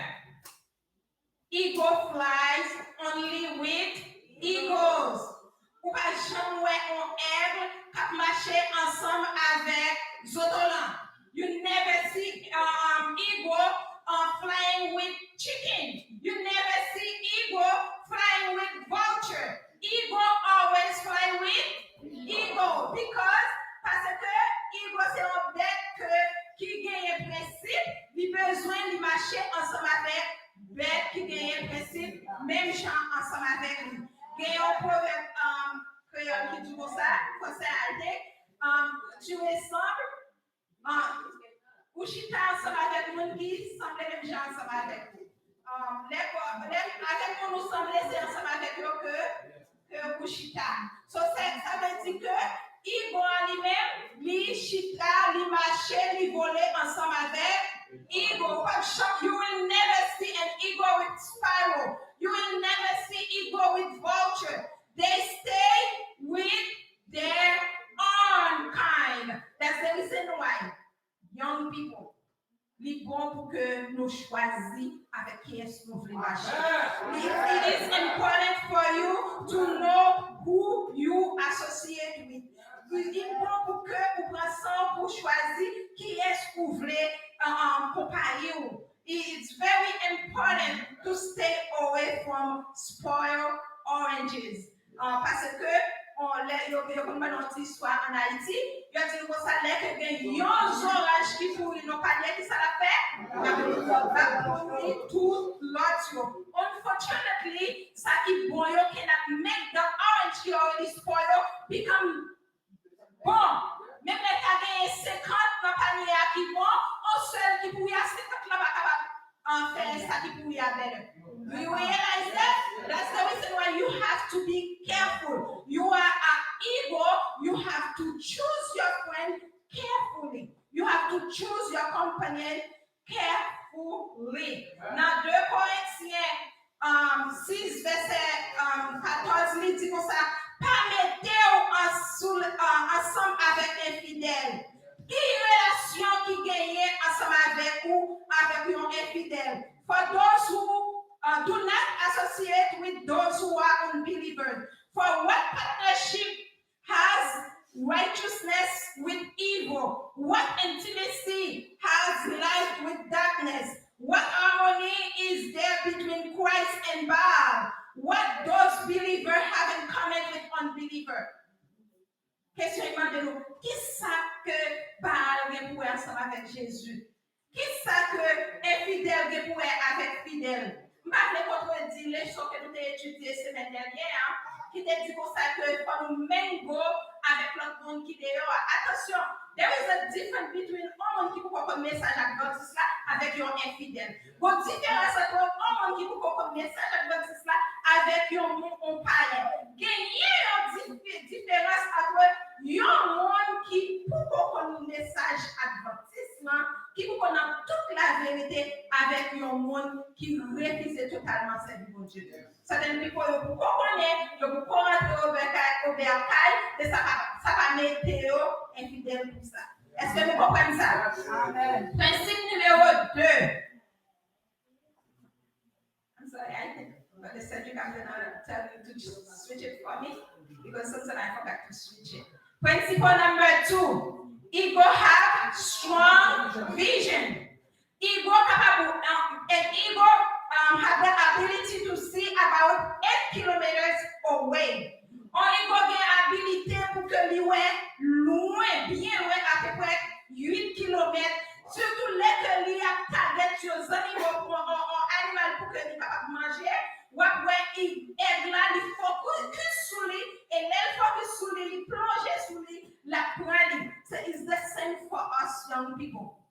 Eagle flies only with eagles. Ou pa janm wè yon èg k ap mache ansanm avèk zotolan. You never see, um, eagle, uh, flying with chicken. You never see eagle flying with vulture. Eagle always fly with eagle. Because, paske eagle se yon bèt ke, ki genyen prensip, li bezwen li mache ansanm avèk bèt ki genyen prensip, menm jan ansanm avèk li. Gen yon pwovèb, um, kreyòl ki di konsa, fransè a di, um, tu ressembles, um, ou chita ansanm avèk moun ki sanble menm jan ansanm avèk ou. Um, lè, lè, avèk moun ou sanble, se ansanm avèk yo ke ke ou chita. So, se, sa vle di ke eagle an li menm, li chita, li mache, li vole ansanm avèk eagle. Ou p ap janm, you will never see an eagle with sparrow. You will never see eagle with vulture. They stay with their own kind. That's the reason why, young people, li bon pou ke nou chwazi avèk kiyès nou vle mache. It, it is important for you to know who you associate with. Li bon pou ke ou pran san pou chwazi kiyès ou vle, uh, um, konpayi w. It's very important to stay away from spoiled oranges. Ah, paske, on, lè yo, yo konn ban nou yon ti istwa ann Ayiti, yo di nou konsa, lè ke gen yon zoranj ki pouri nan panye, ki sa l ap fè? L ap, l ap pouri tout lòt yo. Unfortunately, sa ki bon yo cannot make the orange ki already spoil yo become bon. Menm lè ta genyen senkant nan panye a ki bon, on sèl ki pouri a, senkant lan pa kapab, ah, fè sa ki pouri a better. Do you realize that? That's the reason why you have carefully. Nan de Korentyen um, sis, vèsè um, katòz, li di konsa, pa mete w ansou- uh, ansanm avèk enfidèl. Ki relasyon ki genyen ansanm avèk ou, avèk yon enfidèl? For those who uh, do not associate with those who are unbelievers. For what partnership has righteousness with evil? What intimacy has light with darkness? What harmony is there between Christ and Baal? What does believer have in common with unbeliever? Kesyon ki mande nou, ki sa ke Baal gen pou wè ansanm avèk Jezi? Ki sa ke enfidèl gen pou wè avèk fidèl? M pa vle kontredi leson ke nou te etidye semèn dènye a, ki te di konsa ke fò nou mengo avèk lòt moun ki deyò a. Atansyon, there is a difference between yon moun ki poko konn mesaj Advantis la avèk yon enfidèl. Gon diferans ant yon moun ki poko konn mesaj Advantis la avèk yon moun, yon payen. Genyen yon dif- diferans ant yon moun ki poko konn mesaj Advantis la, ki poko nan tout laverite, avèk yon moun ki refize totalman sèvi Bondye. Sèten pipon yo poko konnen, yo poko rantre obè kay, obè kay, men sa pa, sa pa mete yo enfidèl pou sa. Èske nou konprann sa? Amen. Prensip nimewo de. I'm sorry, I think Brother Cedric, I'm gonna tell you to just switch it for me because sometimes I forgot to switch it. Principle number two, ego have strong vision. Ego kapab, um, an ego um, have the ability to see about eight kilometers away. An ego gen abilite pou ke li wè lwen, byen lwen, apeprè uit kilomèt. Sitou lè ke li ap target yon zannimo, yon, yon, yon animal pou ke li kapab manje, w ap wè èg la, li fokis sou li, e lè l fokis sou li, li plonje sou li, l ap pran li. So it's the same for us young people.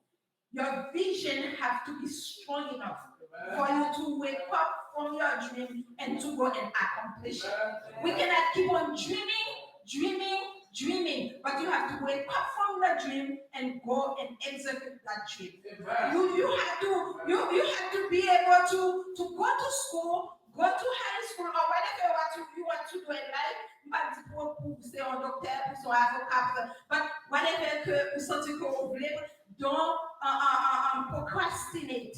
Your vision have to be strong enough for you to wake up from your dream and to go and accomplish it. We cannot keep on dreaming, dreaming, dreaming, but you have to wake up from the dream and go and execute that dream. You you have to you you have to be able to to go to school, go to high school or whatever what you, you want to do in life. M pa di pou pou se yon doktè, pou se yon avoka, but whatever ke ou santi ke ou vle, don't uh, uh, uh, um, procrastinate.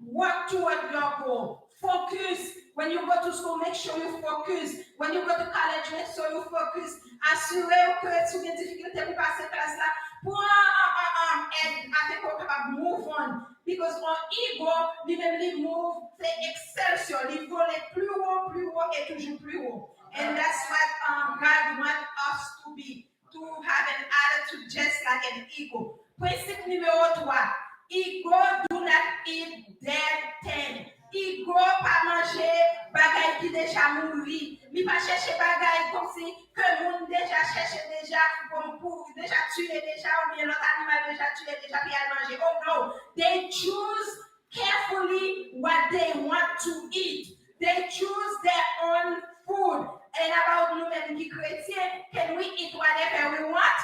Work toward your goal. Focus. When you go to school, make sure you focus. When you go to college, make sure you focus. Asire w ke si w gen difikilte pou pase klas la, pran èd afin ke w kapab move on. Because on ego, li menm li move, se excelsion, li vole pli wo, pli wo e toujou pli wo. And that's what um, God want us to be, to have an attitude just like an eagle. Prensip nimewo twa, ego do not eat dead thing. Ego pa manje bagay ki deja mouri. Li pa chèche bagay kòmsi ke moun deja chèche deja, bon, pou deja tiye deja, oubyen lòt animal deja tiye deja, pou y al manje. Oh no, they choose carefully what they want to eat. They choose their own food. And about nou menm ki kretyen, can we eat whatever we want?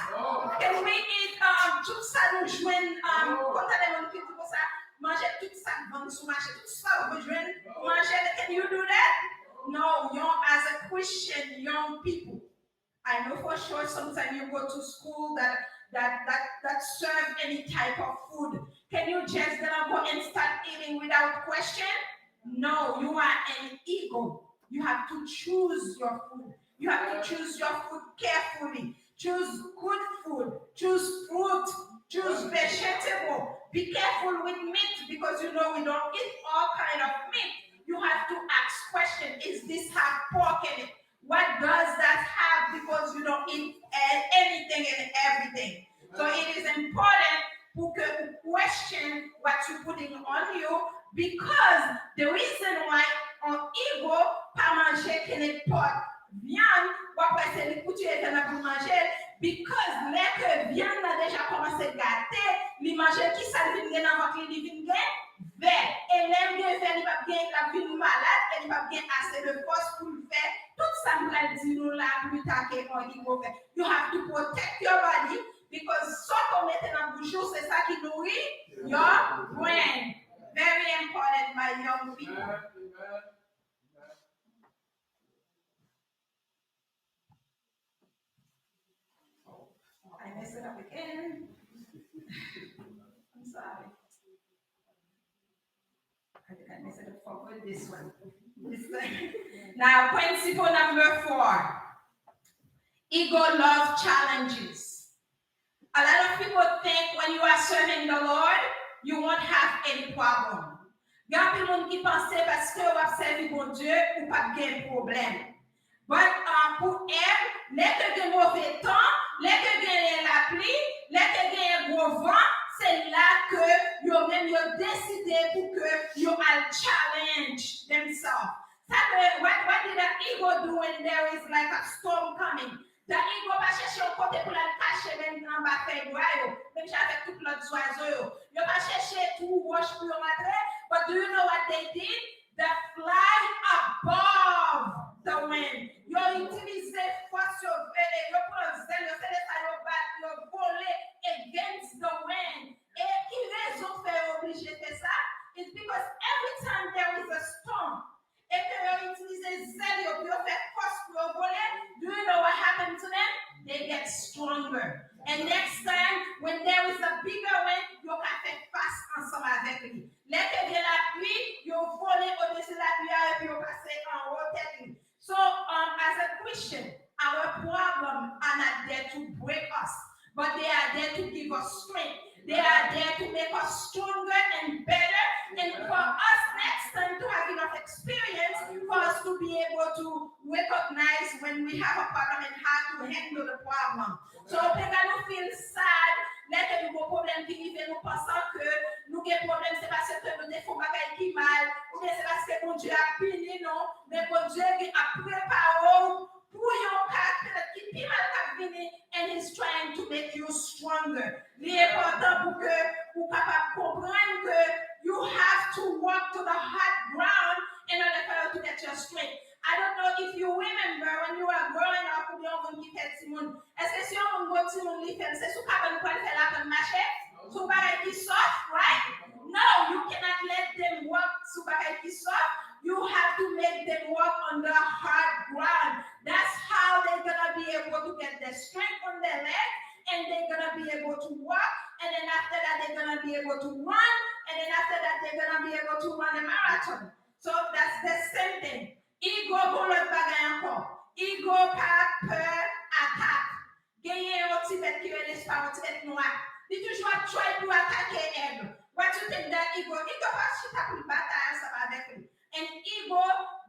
Can we eat um, tout sa nou jwenn? Um, konn tande moun ki di konsa, manje tout sa k vann sou mache, tout sa w jwenn, manje l. Can you do that? No, young, as a Christian, young people, I know for sure sometimes you go to school that that that that serve any type of food. Can you just gonna go and start eating without question? No, you are an ego. You have to choose your food. You have to choose your food carefully. Choose good food. Choose fruit. Choose vegetable. Be careful with meat because you know we don't eat all kind of meat. You have to ask question, is this have pork in it? What does that have? Because you don't eat anything and everything. So it is important pou ke ou question what you putting on you because the reason why on ego pa manje kene pork, vyann, w ap wè se li pou tiye vyann nan pou manje l, because lè ke vyann nan deja kòmanse gate, li manje l, kisa l vin gen nan vant li, li vin gen vè. E lè l gen vè, li p ap gen, l ap vin malad e li p ap gen ase de fòs pou l fè tout sa m pral di nou la pli ta ke on ego fè. You have to protect your body Because sa ke w mete nan bouch ou, se sa ki nouri your brain. Very important, my young people. I messed it up again. I'm sorry. I think I messed it up for good this one. This time. Now, principle number four. Ego love challenges. A lot of people think when you are serving the Lord, you won't have any problem. Gen anpil moun ki panse paske w ap sèvi Bondye, ou p ap gen pwoblèm. But uh, pou Èv, lè ke gen move tan, lè ke genyen lapli, lè ke genyen gwo van, se la ke yo menm yo deside pou ke yo al challenge themselves. Sa ke, what, what did an eagle do when there is like a storm coming? The eagle pa chèche yon kote pou l al kache menm anba fèy bwa yo, menm jan avèk tout lòt zwazo yo. Yo pa chèche twou wòch pou yo rantre, but do you know what they did? They fly above the wind. Yo itilize fòs yo, e, e, yo pran zèl yo, se de sa yo bat, yo vole against the wind. E ki rezon fè yo oblije fè sa? It's because every time there is a storm, e ke yo itilize zèl yo pou yo fè fòs pou yo vole, do you know what happened to them? They get stronger. And next time, when there is a bigger wind, yo ka fè fas ansanm avèk li. Lè ke gen lapli, yo vole odesi lapli a epi yo pase anwo tèt li. So, um, as a Christian, our problem are not there to break us, but they are there to give us strength. They are there to make us stronger and better, and for us next time to have enough experience for us to be able to recognize when we have a problem and how to handle the problem. So, pe ka nou feel sad lè ke nou gon pwoblèm ki rive nou pansan ke nou gen pwoblèm, se paske nou te fè yon bagay ki mal, oubyen se paske Bondye ap pini nou, men Bondye gen ap prepare w pou yon ka petèt ki pi mal k ap vini, and he's trying to make you stronger. Li enpòtan pou ke ou kapab konprann ke you have to walk to the hard ground in order for you to get your strength. I don't know if you remember when you were growing up, oubyen yon moun ki fè timoun. Èske si yon moun gon timoun li fèb, se sou kabann ou pral fè l aprann mache? Sou bagay ki soft, right? No, you cannot let them walk sou bagay ki soft. You have to make them walk on the hard ground. That's how they're gonna be able to get the strength on their leg, and they're gonna be able to walk, and then after that, they're gonna be able to run, and then after that, they're gonna be able to run a marathon. So that's the same thing. Ego gon lòt bagay ankò. Ego pa pè atak. Genyen yon ti bèt ki rele spa, yon ti bèt nwa. Li toujou ap try pou atake Èv. What you think that ego? Ego pa chita pou l batay ansanm avèk li. And ego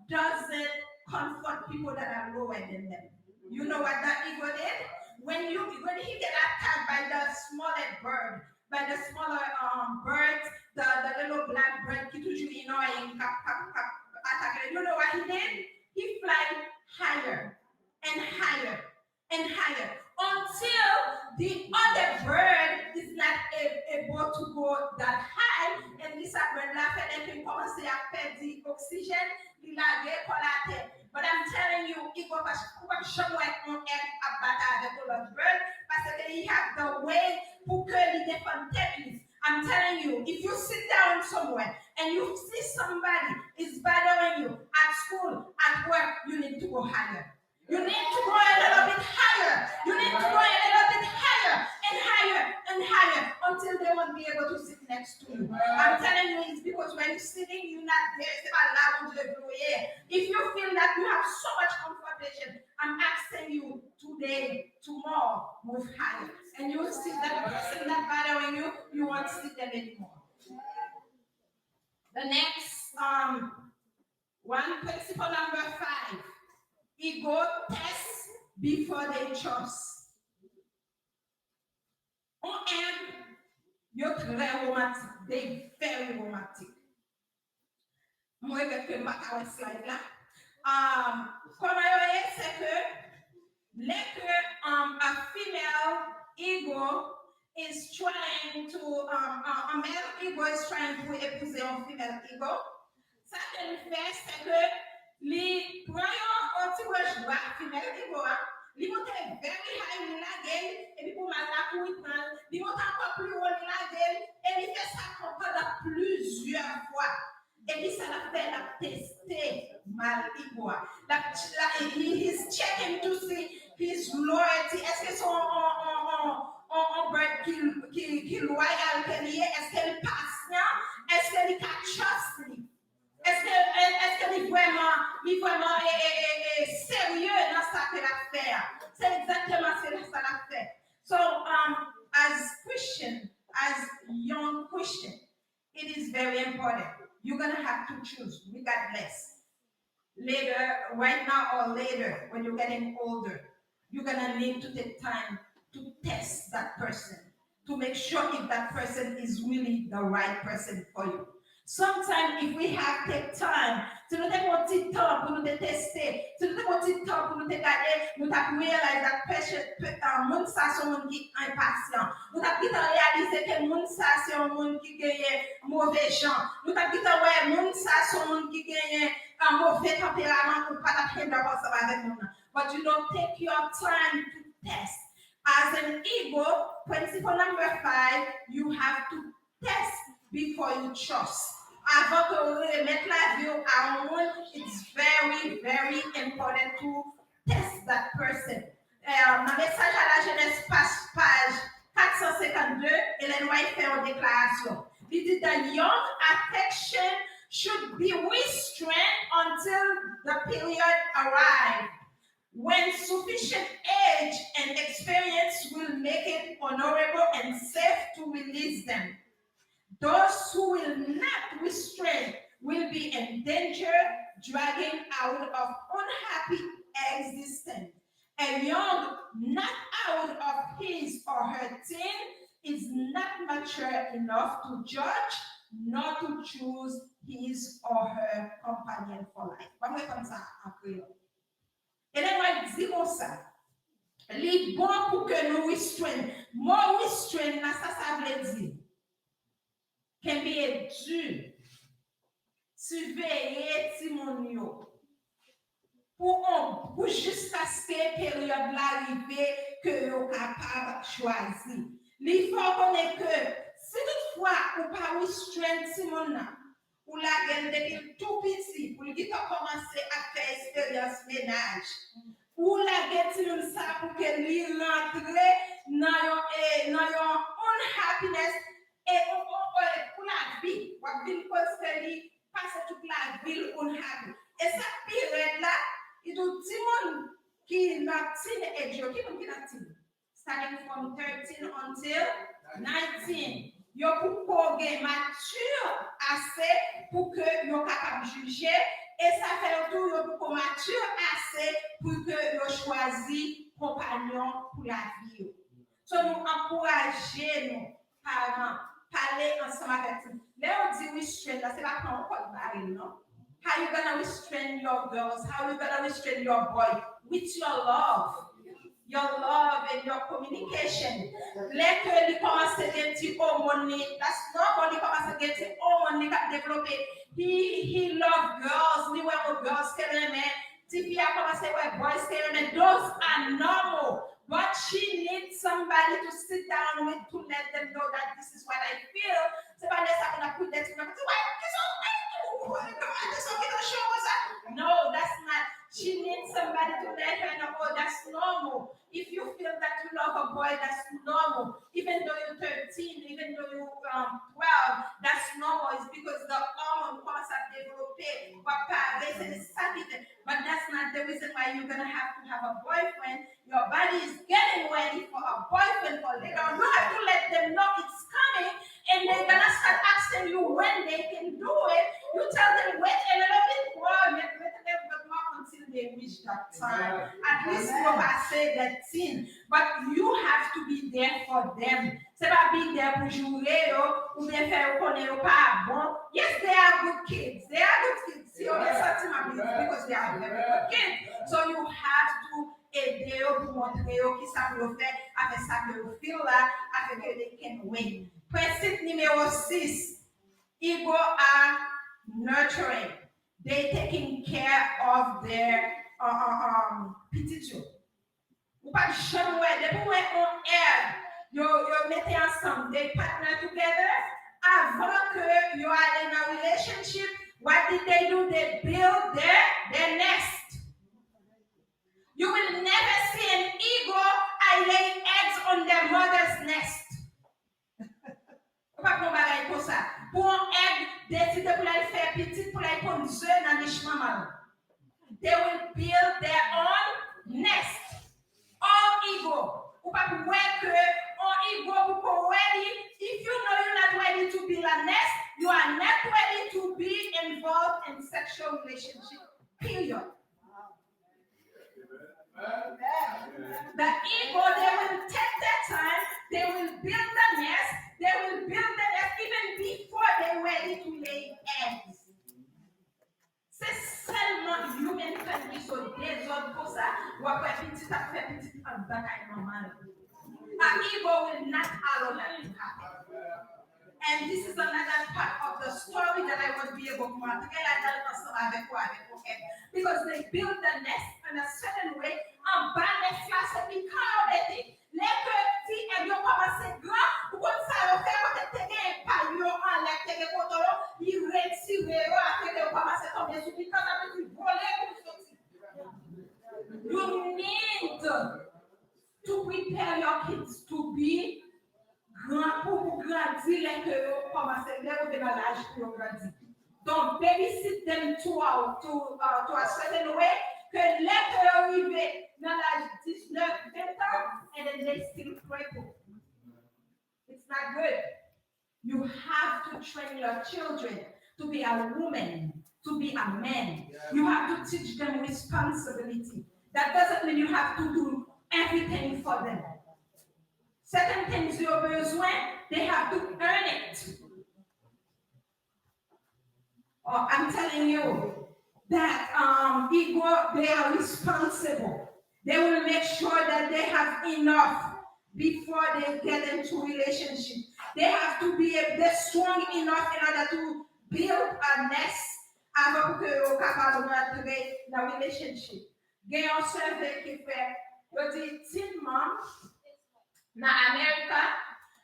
doesn't comfort people that are lower than them. You know what that ego did? When you when he get attacked by the smaller bird, by the smaller um, birds, the, the little black bird ki toujou annoying, k ap, k ap, k ap atake. You know what he did? He fly higher and higher and higher until the other bird is not a- able to go that high. And this bird la fè lè ke l kòmanse ap pèdi oksijèn, li lage kò l atè. But I'm telling you, ego pa ou p ap janm wè yon èg ap batay avèk yon lòt bird, paske he have the way pou ke li defann tèt li. I'm telling you, if you sit down somewhere and you see somebody is bothering you at school, at work, you need to go higher. You need to go a little bit higher. You need to go a little bit higher and higher and higher until they won't be able to sit next to you. I'm telling you, it's because when you're sitting, you're not there. Se pa la Bondye vle w ye. If you feel that you have so much confrontation, I'm asking you today, tomorrow, move higher. And you will see that the person that bothering you, you won't see them anymore. The next um, One, principle number five. Ego test before they trust. On èg, yo trè romantik. They very romantic. Mwen regrèt ke m pa ka wè slide la. Um, kòman yo ye, se ke lè ke um, a female ego is trying to, um, a, a male ego is trying to epouze yon female ego. Sa ke li fè, se ke li pran yon, yon ti branch bwa female ego a, Li monte very high, li lage l, epi pou mal la kouri pran l. Li monte ankò pli wo, li lage l, e li fè sa pandan plizyè fwa. E ki sa l ap fè? L ap teste mal ego a. L ap, la, he, he's checking to see his loyalty. Èske se yon, yon, yon, yon, yon, yon bèt ki, ki, ki loyal ke li ye? Èske li pasyan? Èske li ka trust li? Èske, èske li vrèman, li vrèman e, e, e, e, serye nan sa ke l ap fè a? Se egzakteman se sa l ap fè. So, um, as Christian, as young Christian, it is very important. You're gonna have to choose, regardless. Later, right now or later, when you're getting older, you're gonna need to take time to test that person, to make sure if that person is really the right person for you. Sometimes, if we have take time, si nou te pran ti tan pou nou te teste, si nou te pran ti tan pou nou te gade, nou t ap realize that person, pe- uh, moun sa se yon moun ki enpasyan. Nou t ap gentan reyalize ke moun sa se yon moun ki genyen move jan. Nou t ap gentan wè moun sa se yon moun ki genyen uh, move tanperaman ou pa t ap handle ansanm avèk moun nan. But you don't take your time to test. As an ego, principle number five, you have to test before you trust. Avan ke w remèt lavi w a yon moun, it's very, very important to test that person. Eh, nan mesaj a la jenès, paj, paj kat san senkannde, Ellen White fè yon deklarasyon. Li di, the young affection should be restrained until the period arrive when sufficient age and experience will make it honorable and safe to release them. Those who will not restrain will be in danger, dragging out of unhappy existence. A young not out of his or her teen is not mature enough to judge nor to choose his or her companion for life. Ban mwen konn sa an kreyòl. Ellen White di konsa, li bon pou ke nou restrain. Mo restrain la, sa sa vle di? Kenbe di, siveye timoun yo pou on, pou jiskaske peryòd la rive ke yo kapab chwazi. Li fè w konnen ke si toutfwa ou pa restrain timoun nan, ou lage l depi l tou piti pou li gentan kòmanse ap fè esperyans mennaj. Ou lage timoun sa pou ke li rantre nan yon, eh, nan yon unhappiness e ou, ou, ou, pou lavi. W ap vin koz ke li pase tout lavi l unhappy. E sa k pi rèd la, li di w timoun ki nan teenage yo, ki moun ki nan teen? Starting from thirteen until nineteen. Yo poko gen mati ase pou ke yo kapab jije, e sa fè yo tou, yo poko mati ase pou ke yo chwazi konpanyon pou lavi yo. So, nou ankouraje nou, paran, pale ansanm avèk timoun. Lè yo di restrain la, se pa pran yon kòd bare l, non. How you gonna restrain your girls? How you gonna restrain your boy? With your love. Your love and your communication. Lè ke li kòmanse gen ti omòn li, that's normal, li kòmanse gen ti omòn li k ap devlope. He, he love girls, li wè yon girls ke renmen. Tifi a kòmanse wè boys ke renmen. Those are normal. But she needs somebody to sit down with to let them know that this is what I feel. Se pa lè sa pou n ap koute timoun nan, di, "Why, kisa w, why you, why you, why you so get a show sa?" No, that's not. She needs somebody to let her know, "Oh, that's normal." If you feel that you love a boy, that's normal. Even though you're thirteen, even though you um twelve, that's normal. It's because the hormone kòmanse ap devlope, w ap parese, se sa ki fè. But that's not the reason why you're gonna have to have a boyfriend. Your body is getting ready for a boyfriend for later on. You have to let them know it's coming, and they're gonna start asking you when they can do it. You tell them, "Wait a little bit more, wait, wait a little bit more until they reach that time." At least yo pase that teen. But you have to be there for them. Se pa be there pou joure yo, oubyen fè yo konnen yo pa bon. Yes, they are good kids. They are good kids. Si yo gen santiman, it's because they are very good kids. So you have to ede yo pou montre yo kisa pou yo fè avèk sa ke yo feel la, afin ke they can win. Prensip nimewo sis, ego are nurturing. They taking care of their uh, uh, um, pitit yo. Ou p ap janm wè, depi w wè yon egg, yo, yo mete ansanm, they partner together, avan ke yo ale nan relationship, what did they do? They build their, their nest. You will never see an eagle I lay eggs on their mother's nest. Ou pa pran bagay konsa. Pou yon egg deside pou l al fè pitit, pou l al ponn ze nan nich manman l. They will build their own nest. All eagle. Ou pa wè ke yon eagle pou ko ready. If you know you're not ready to build a nest, you are not ready to be involved in sexual relationship. Period. The eagle, they will take their time, they will build the nest, they will build the nest even before they ready to lay eggs. Se sèlman human condition, dezòd konsa, w ap wè pitit ap fè pitit anndan kay manman l. An eagle will not allow that to happen. And this is another part of the story that I won't be able to antre ladan l ansanm avèk ou, avèk ou, and because they build the nest in a certain way, anba nest la se pikan yo mete. Lè ke ti egg yo kòmanse gran, ou konn sa yo fè, kote te gen pay yo anlè, te gen koton yo, li retire yo, apre ke yo kòmanse tonbe sou pikan, sa vle di vole pou l soti. You need to prepare your kids to be gran pou, pou grandi lè ke yo kòmanse, lè yo rive nan laj pou yo grandi. Don't babysit them to, uh, to, uh, to a certain way, ke lè ke yo rive nan laj diznèf, ven an, and then they still cripple. It's not good. You have to train your children to be a woman, to be a man. You have to teach them responsibility. That doesn't mean you have to do everything for them. Certain things yo bezwen, they have to earn it. Oh, I'm telling you that, um, eagle, they are responsible. They will make sure that they have enough before they get into relationship. They have to be a, they're strong enough in order to build a nest avan pou ke yo kapab rantre nan relationship. Gen yon survey ki fèt, yo di teen mom nan America,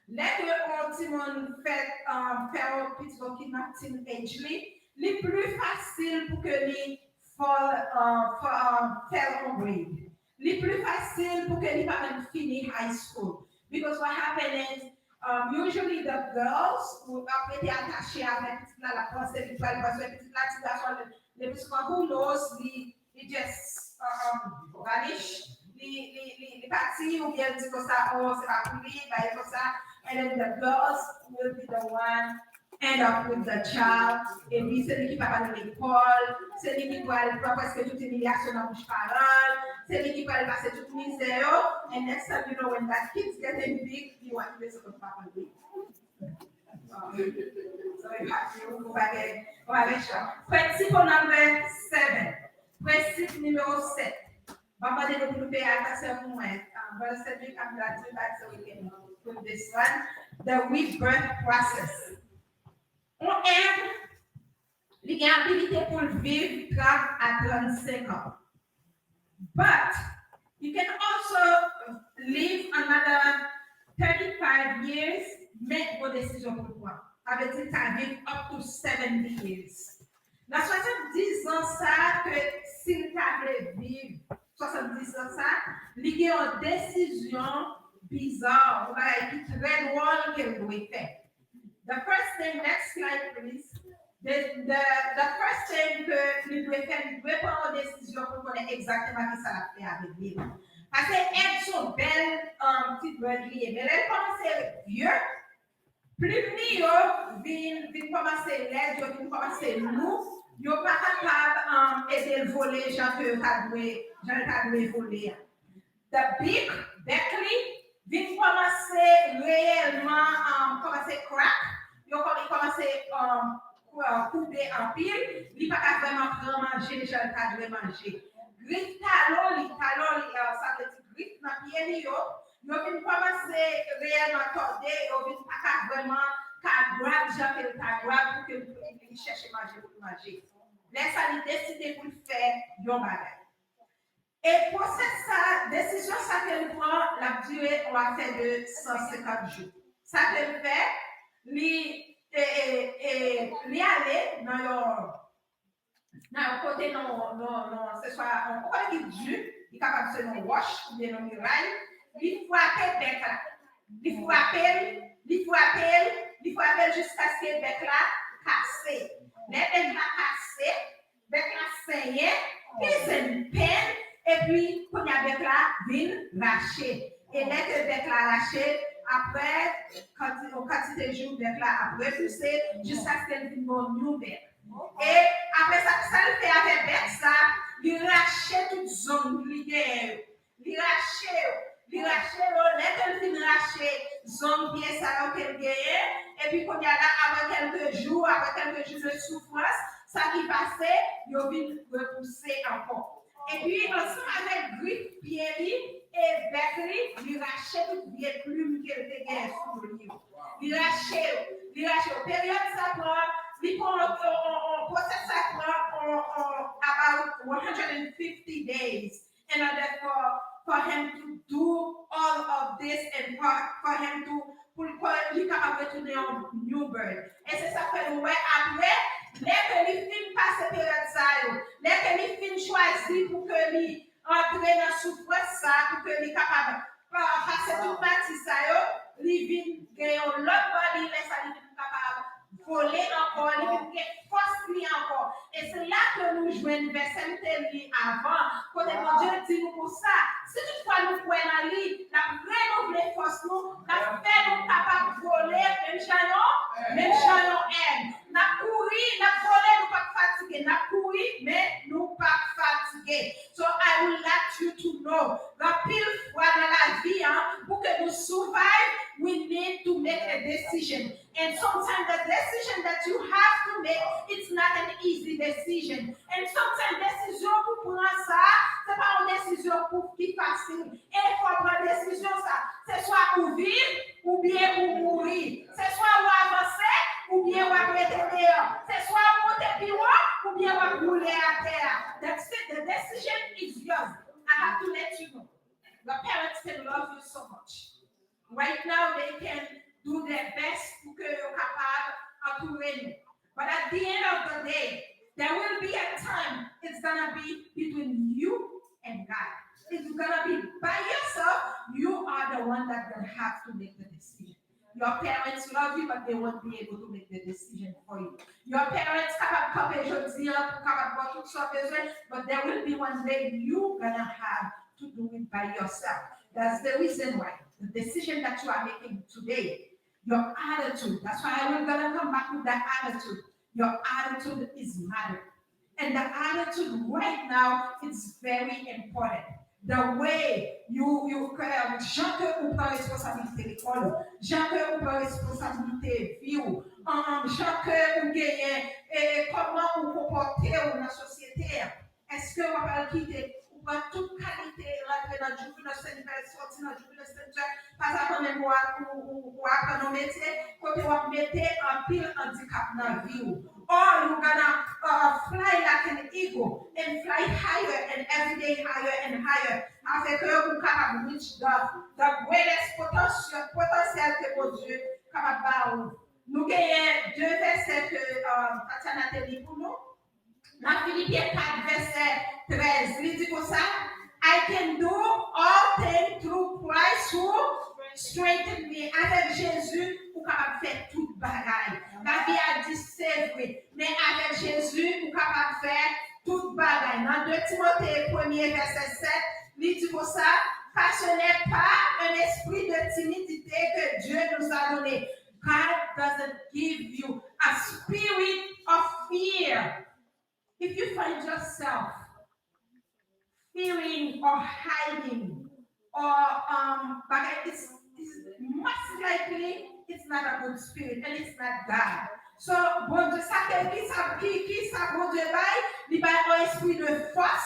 lè ke yon timoun fèt, um, fè yon pitit ki nan teen age li, li pli fasil pou ke li fall, uh, fa-, um, fail yon grade. Li pli fasil pou ke li pa menm fini high school. Because what happened is, um, usually the girls, ou ap rete atache avèk pitit la, l ap panse, li pral panse pitit la, ti gason, le, le plis souvan, who knows, li, li just, um, vanish, li, li, li, li pati, oubyen l di konsa, oh, se pa pou li, bagay konsa, and then the girls will be the one end up with the child, epi se li ki pa pral lekòl, se li ki pral pran prèske tout imilyasyon nan bouch paran l, se li ki pral pase tout mizè yo, and next time you know when that kid's getting big, li wè ki bezwen kot papa l ye. So, so you have to, ou pa gen, ou pa gen chwa. Principle number seven. Prensip nimewo sèt. M ap mande nou pou nou peye atansyon pou mwen. Um, Brother Cedric, I'm glad you back so we can put this one. The rebirth process. Yon egg, li gen abilite pou l viv trant a trannsenk an. But you can also live another thirty-five years, men yon desizyon pou l pran. Sa vle di l ka viv up to seventy years. Nan swasanndis zan sa ke si l ta vle viv swasanndis zan sa, li gen yon desizyon biza, yon bagay ki trè dwòl ke l dwe fè. The first thing, next slide please. The, the, the first thing ke li dwe fè, li dwe pran yon desizyon pou l konnen egzakteman kisa l ap fè avèk vi l. Paske egg se yon bèl, um, ti bird li ye. Men lè l kòmanse vye, plim li yo vin, vin kòmanse lèd, yo vin kòmanse lou, yo pa kapab, um, ede l vole jan ke yo ta dwe, jan l ta dwe vole a. The beak, bèk li, vin kòmanse reyèlman, um, kòmanse crack, yo kòm-, li kòmanse, um, kou-, koube anpil, li pa ka vrèman pran manje jan l ta dwe manje. Grif talon li, talon li, uh, sa vle di grif nan pye li yo, yo vin kòmanse reyèlman tòde, yo vin pa ka vrèman ka grab jan ke l ta grab pou ke l, li chèche manje pou l manje. Lè sa, li deside pou l fè yon bagay. E pwosès sa, desizyon sa ke l pran, l ap dire yon afè de san senkant jou. Sa ke l fè, li, e, e, e, li ale nan yon, nan yon kote, nan, nan, nan, se swa yon kote ki di, li kapab se yon wòch oubyen yon miray, li frape bèk la. Li frape l, li frape l, li frape l jiskaske bèk la kase. Lè bèk la kase, bèk la senyen, he's in pain, epi kounye a bèk la vin rache. E lè ke bèk la rache, apre kanti-, yon kantite jou, bèk la ap repouse jiskaske l vin yon new bèk. E apre sa, sa l fè avèk bèk sa, li rache tout zong li genyen yo. Li rache yo, li rache yo, lè ke l fin rache zong pye sa yo ke l genyen, epi kounye a la, apre kèlke jou, apre kèlke jou de soufrans, sa ki pase, yo vin repouse ankò. Epi, ansanm avèk grif pye li e bèk li, li rache tout vye plim ke l te genyen sou do li yo. Li rache yo, li rache yo. Peryòd sa pran, li pran, on, on, on, pwosès sa pran, on, on, about one hundred fifty days in order for, for him to do all of this and for, for him to, pou l, pou li kapab retounen yon new birth. E se sa fè nou wè apre, lè ke li fin pase peryòd sa yo, lè ke li fin chwazi pou ke li antre nan soufrans sa, pou ke li kapab pa-, pase tout pati sa yo, li vin gen yon lòt bòdi, lè sa li vin kapab vole ankò, li vin gen fòs li ankò. E se la ke nou jwenn vèsè m te li avan, kote Bondye di nou konsa, si toutfwa nou kwè nan li, l ap renouvle fòs nou, l ap fè nou kapab vole, menm jan yon, menm jan yon èg. N ap kouri, n ap vole, nou p ap fatige. N ap kouri, men nou p ap fatige. So I would like you to know, gen anpil fwa nan lavi an, pou ke nou survive, we need to make a decision. And sometimes the decision that you have to make, it's not an easy decision. And sometimes desizyon pou pran sa, se pa yon desizyon pou ki fasil. E fò pran desizyon sa. Se swa ou viv, oubyen ou mouri. Se swa ou avanse, oubyen w ap rete deyò. Se swa ou monte pi wo, oubyen w ap woule atè a. That's it. The decision is yours. I have to let you know. Your parents can love you so much. Right now, they can do their best pou ke yo kapab antoure nou. But at the end of the day, there will be a time it's gonna be between you and God. It's gonna be by yourself. You are the one that's gonna have to make the decision. Your parents love you, but they won't be able to make the decision for you. Your parents kapab kanpe jodi an pou kapab ba w tout sa w bezwen, but there will be one day you gonna have to do it by yourself. That's the reason why the decision that you are making today, your attitude, that's why I will gonna come back with that attitude. Your attitude is matter. And the attitude right now is very important. The way you, you, um, jan ke ou pran responsablite lekòl ou, jan ke ou pran responsablite vi w, um, jan ke ou genyen, e, kòman ou konpòte w nan sosyete a. Èske w ap al kite, ou pran tout kalite rantre nan juvenile center, sòti nan juvenile center, pa sa kanmenm ou ap, ou, ou, ou aprann yon metye, kote w ap mete anpil andikap nan vi w. Or, you gonna, uh, fly like an eagle and fly higher and every day higher and higher. Afin ke ou kapab reach the, the greatest potential, potansyèl ke Bondye kapab ba ou. Nou genyen de vèsè ke, uh, Tatiana te li pou nou. Nan Filipyen kat vèsè trèz, li di konsa, "I can do all things through Christ who strengthen me." Avèk Jezi, ou kapab fè tout bagay. Lavi a di, se vre, men avèk Jezi, ou kapab fè tout bagay. Nan de Timote premye vèsè sèt, li di konsa, "Car ce n'est pas un esprit de timidité que Dieu nous a donné." God doesn't give you a spirit of fear. If you find yourself fearing or hiding or, um, bagay, it's, it's most likely it's not a good spirit and it's not God. So, Bondye, sa ke, ki sa, ki, ki sa Bondye bay? Li bay yon espri de fòs,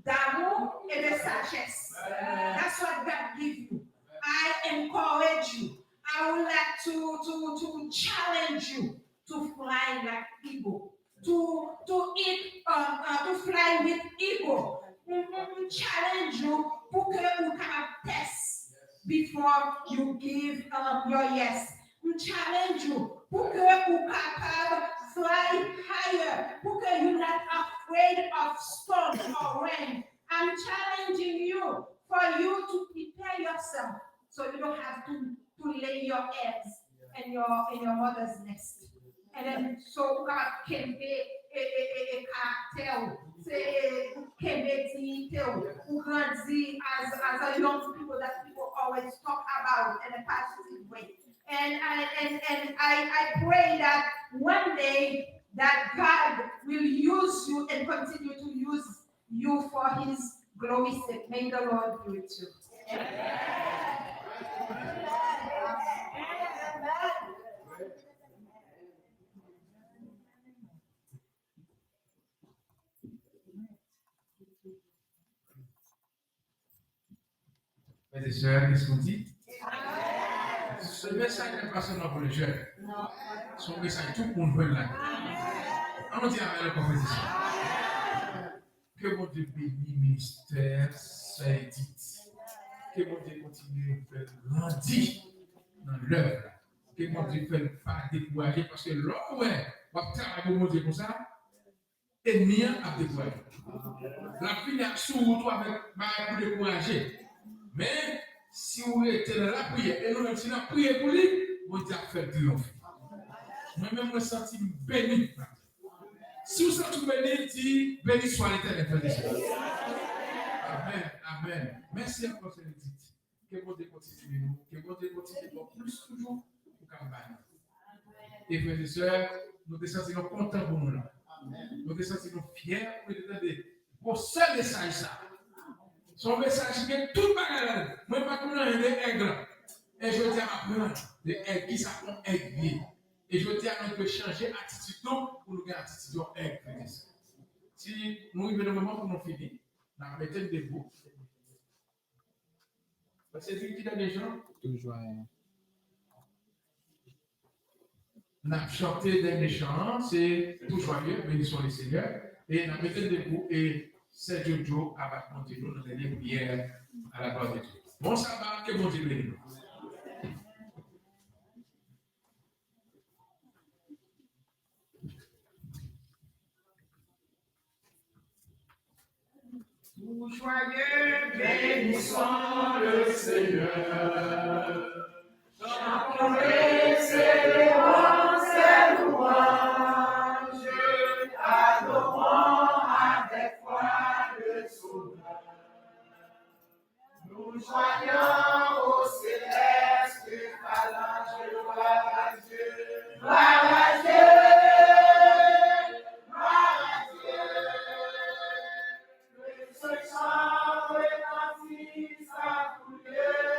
d'amour et de sagesse. That's what God give you. I encourage you. I would like to, to, to challenge you to fly like eagle, to, to eat, uh, uh, to fly with eagle. M challenge ou pou ke ou kapab test before you give um, your yes. M challenge ou pou ke ou kapab fly higher, pou ke you not afraid of storm or rain. I'm challenging you for you to prepare yourself so you don't have to, to lay your eggs in your in your mother's nest. And then so ou kapab kenbe e, e, e, e karaktè ou. Se ou kenbe diyite ou. Ou grandi as, as a young people that people always talk about in a positive way. And I, and, and I, I pray that one day that God will use you and continue to use you for his glory sake. May the Lord be with you. Frè e sè, kisa nou di? Se mesaj la pa sèlman pou le jèn. Se yon mesaj tout moun jwenn la. An nou di amèn ankò, frè e sè. Ke Bondye beni ministè sè Edith. Ke Bondye kontinye fè l grandi nan lèv la. Ke Bondye fè l pa dekouraje, paske lè w wè w ap travay pou Bondye konsa, enmi an ap dekouraje. L ap vini ak sou wout ou avèk bagay pou dekouraje. Men, si w rete nan lapriyè, e nou menm, si n ap priye pou li, Bondye ap fè l triyonfe. Mwen menm, mwen santi m beni. Si w santi w beni, di, "Beni swa Letènèl, frè e sè." Amèn, amèn. Mèsi ankò, sè Edith. Ke Bondye kontinye nou. Ke Bondye kontinye ba w plis toujou pou w ka ba nou. E frè e sè, nou te santi nou kontan pou nou la. Nou te santi nou fyè pou nou te tande gwo sè mesaj sa. Se yon mesaj ki gen tout bagay ladan l. Mwen pa konn anyen de èg la. E jodi a m aprann de èg, kisa yon èg ye. E jodi a nou dwe chanje atitid nou pou nou gen atitid yon èg, frè e sè. Si nou rive nan moman pou nou fini, n ap mete n debou. Paske se ki dènye chan? Tou jwaye. N ap chante dènye chan an, se Tou jwaye, bénissons le Seigneur. E n ap mete n debou e sè Jojo ap akonte nou nan dènye priyè à la gloire de Dieu. Bon saba, ke Bondye beni nou. Tout joyeux, bénissons le Seigneur. Chantons et célébrons ses louanges, adorons avec foi le Sauveur. Nous joignons aux célestes phalanges, gloire à Dieu, gloire à Dieu, gloire à Dieu. Que ce chant retentisse à tous lieux.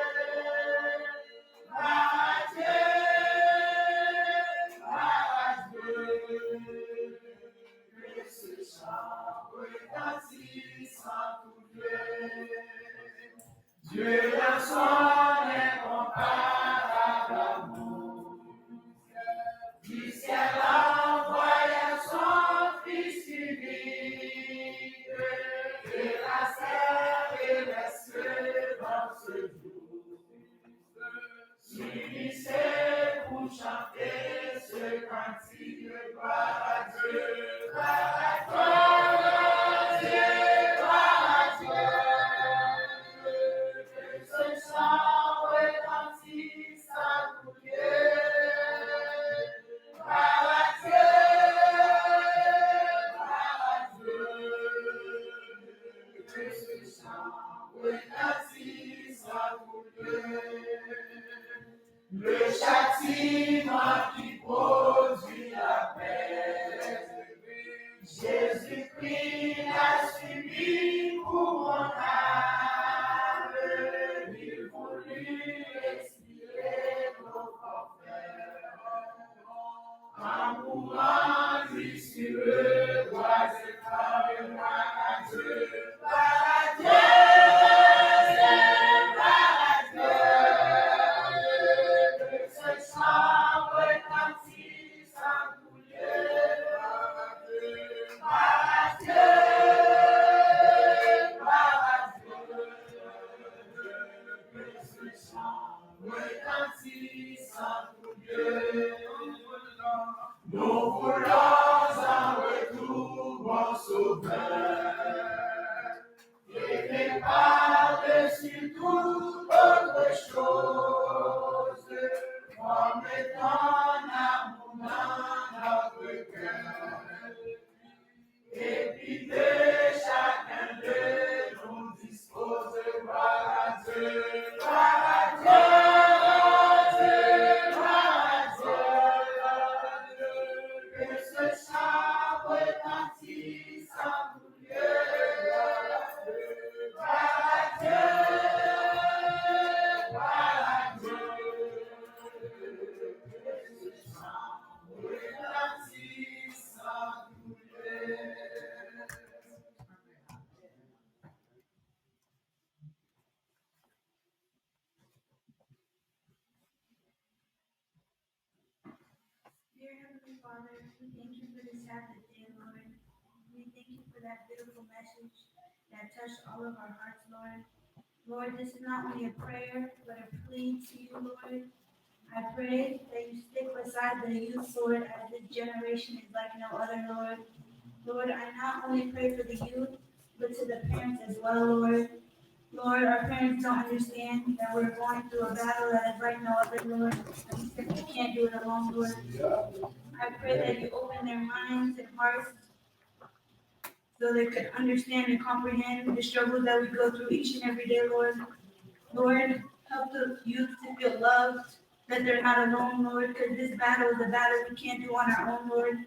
Father, we thank you for this Sabbath day, Lord. We thank you for that beautiful message that touched all of our hearts, Lord. Lord, this is not only a prayer, but a plea to you, Lord. I pray that you stick beside the youth, Lord, as this generation is like no other, Lord. Lord, I not only pray for the youth, but to the parents as well, Lord. Lord, our parents don't understand that we're going through a battle that is like no other, Lord. And we simply can't do it alone, Lord. I pray that you open their minds and hearts so they could understand and comprehend the struggles that we go through each and every day, Lord. Lord, help the youth to feel loved, that they're not alone, Lord, because this battle is a battle we can't do on our own, Lord.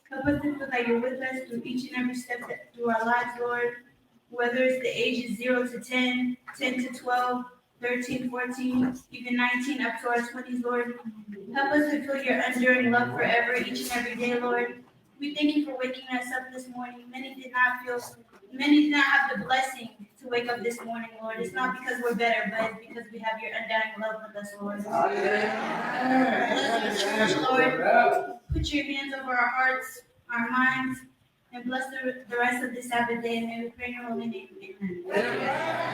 Help us to feel that you're with us through each and every step that, through our lives, Lord. Whether it's the ages zero to ten, ten to twelve, thirteen, fourteen, even nineteen, up to our twenties, Lord. Help us to feel your enduring love forever, each and every day, Lord. We thank you for waking us up this morning. Many did not feel, many did not have the blessing to wake up this morning, Lord. It's not because we're better, but it's because we have your undying love with us, Lord. Bless the church, Lord. Put your hands over our hearts, our minds, and bless the, the rest of the Sabbath day. And may we pray in your holy name. Amen.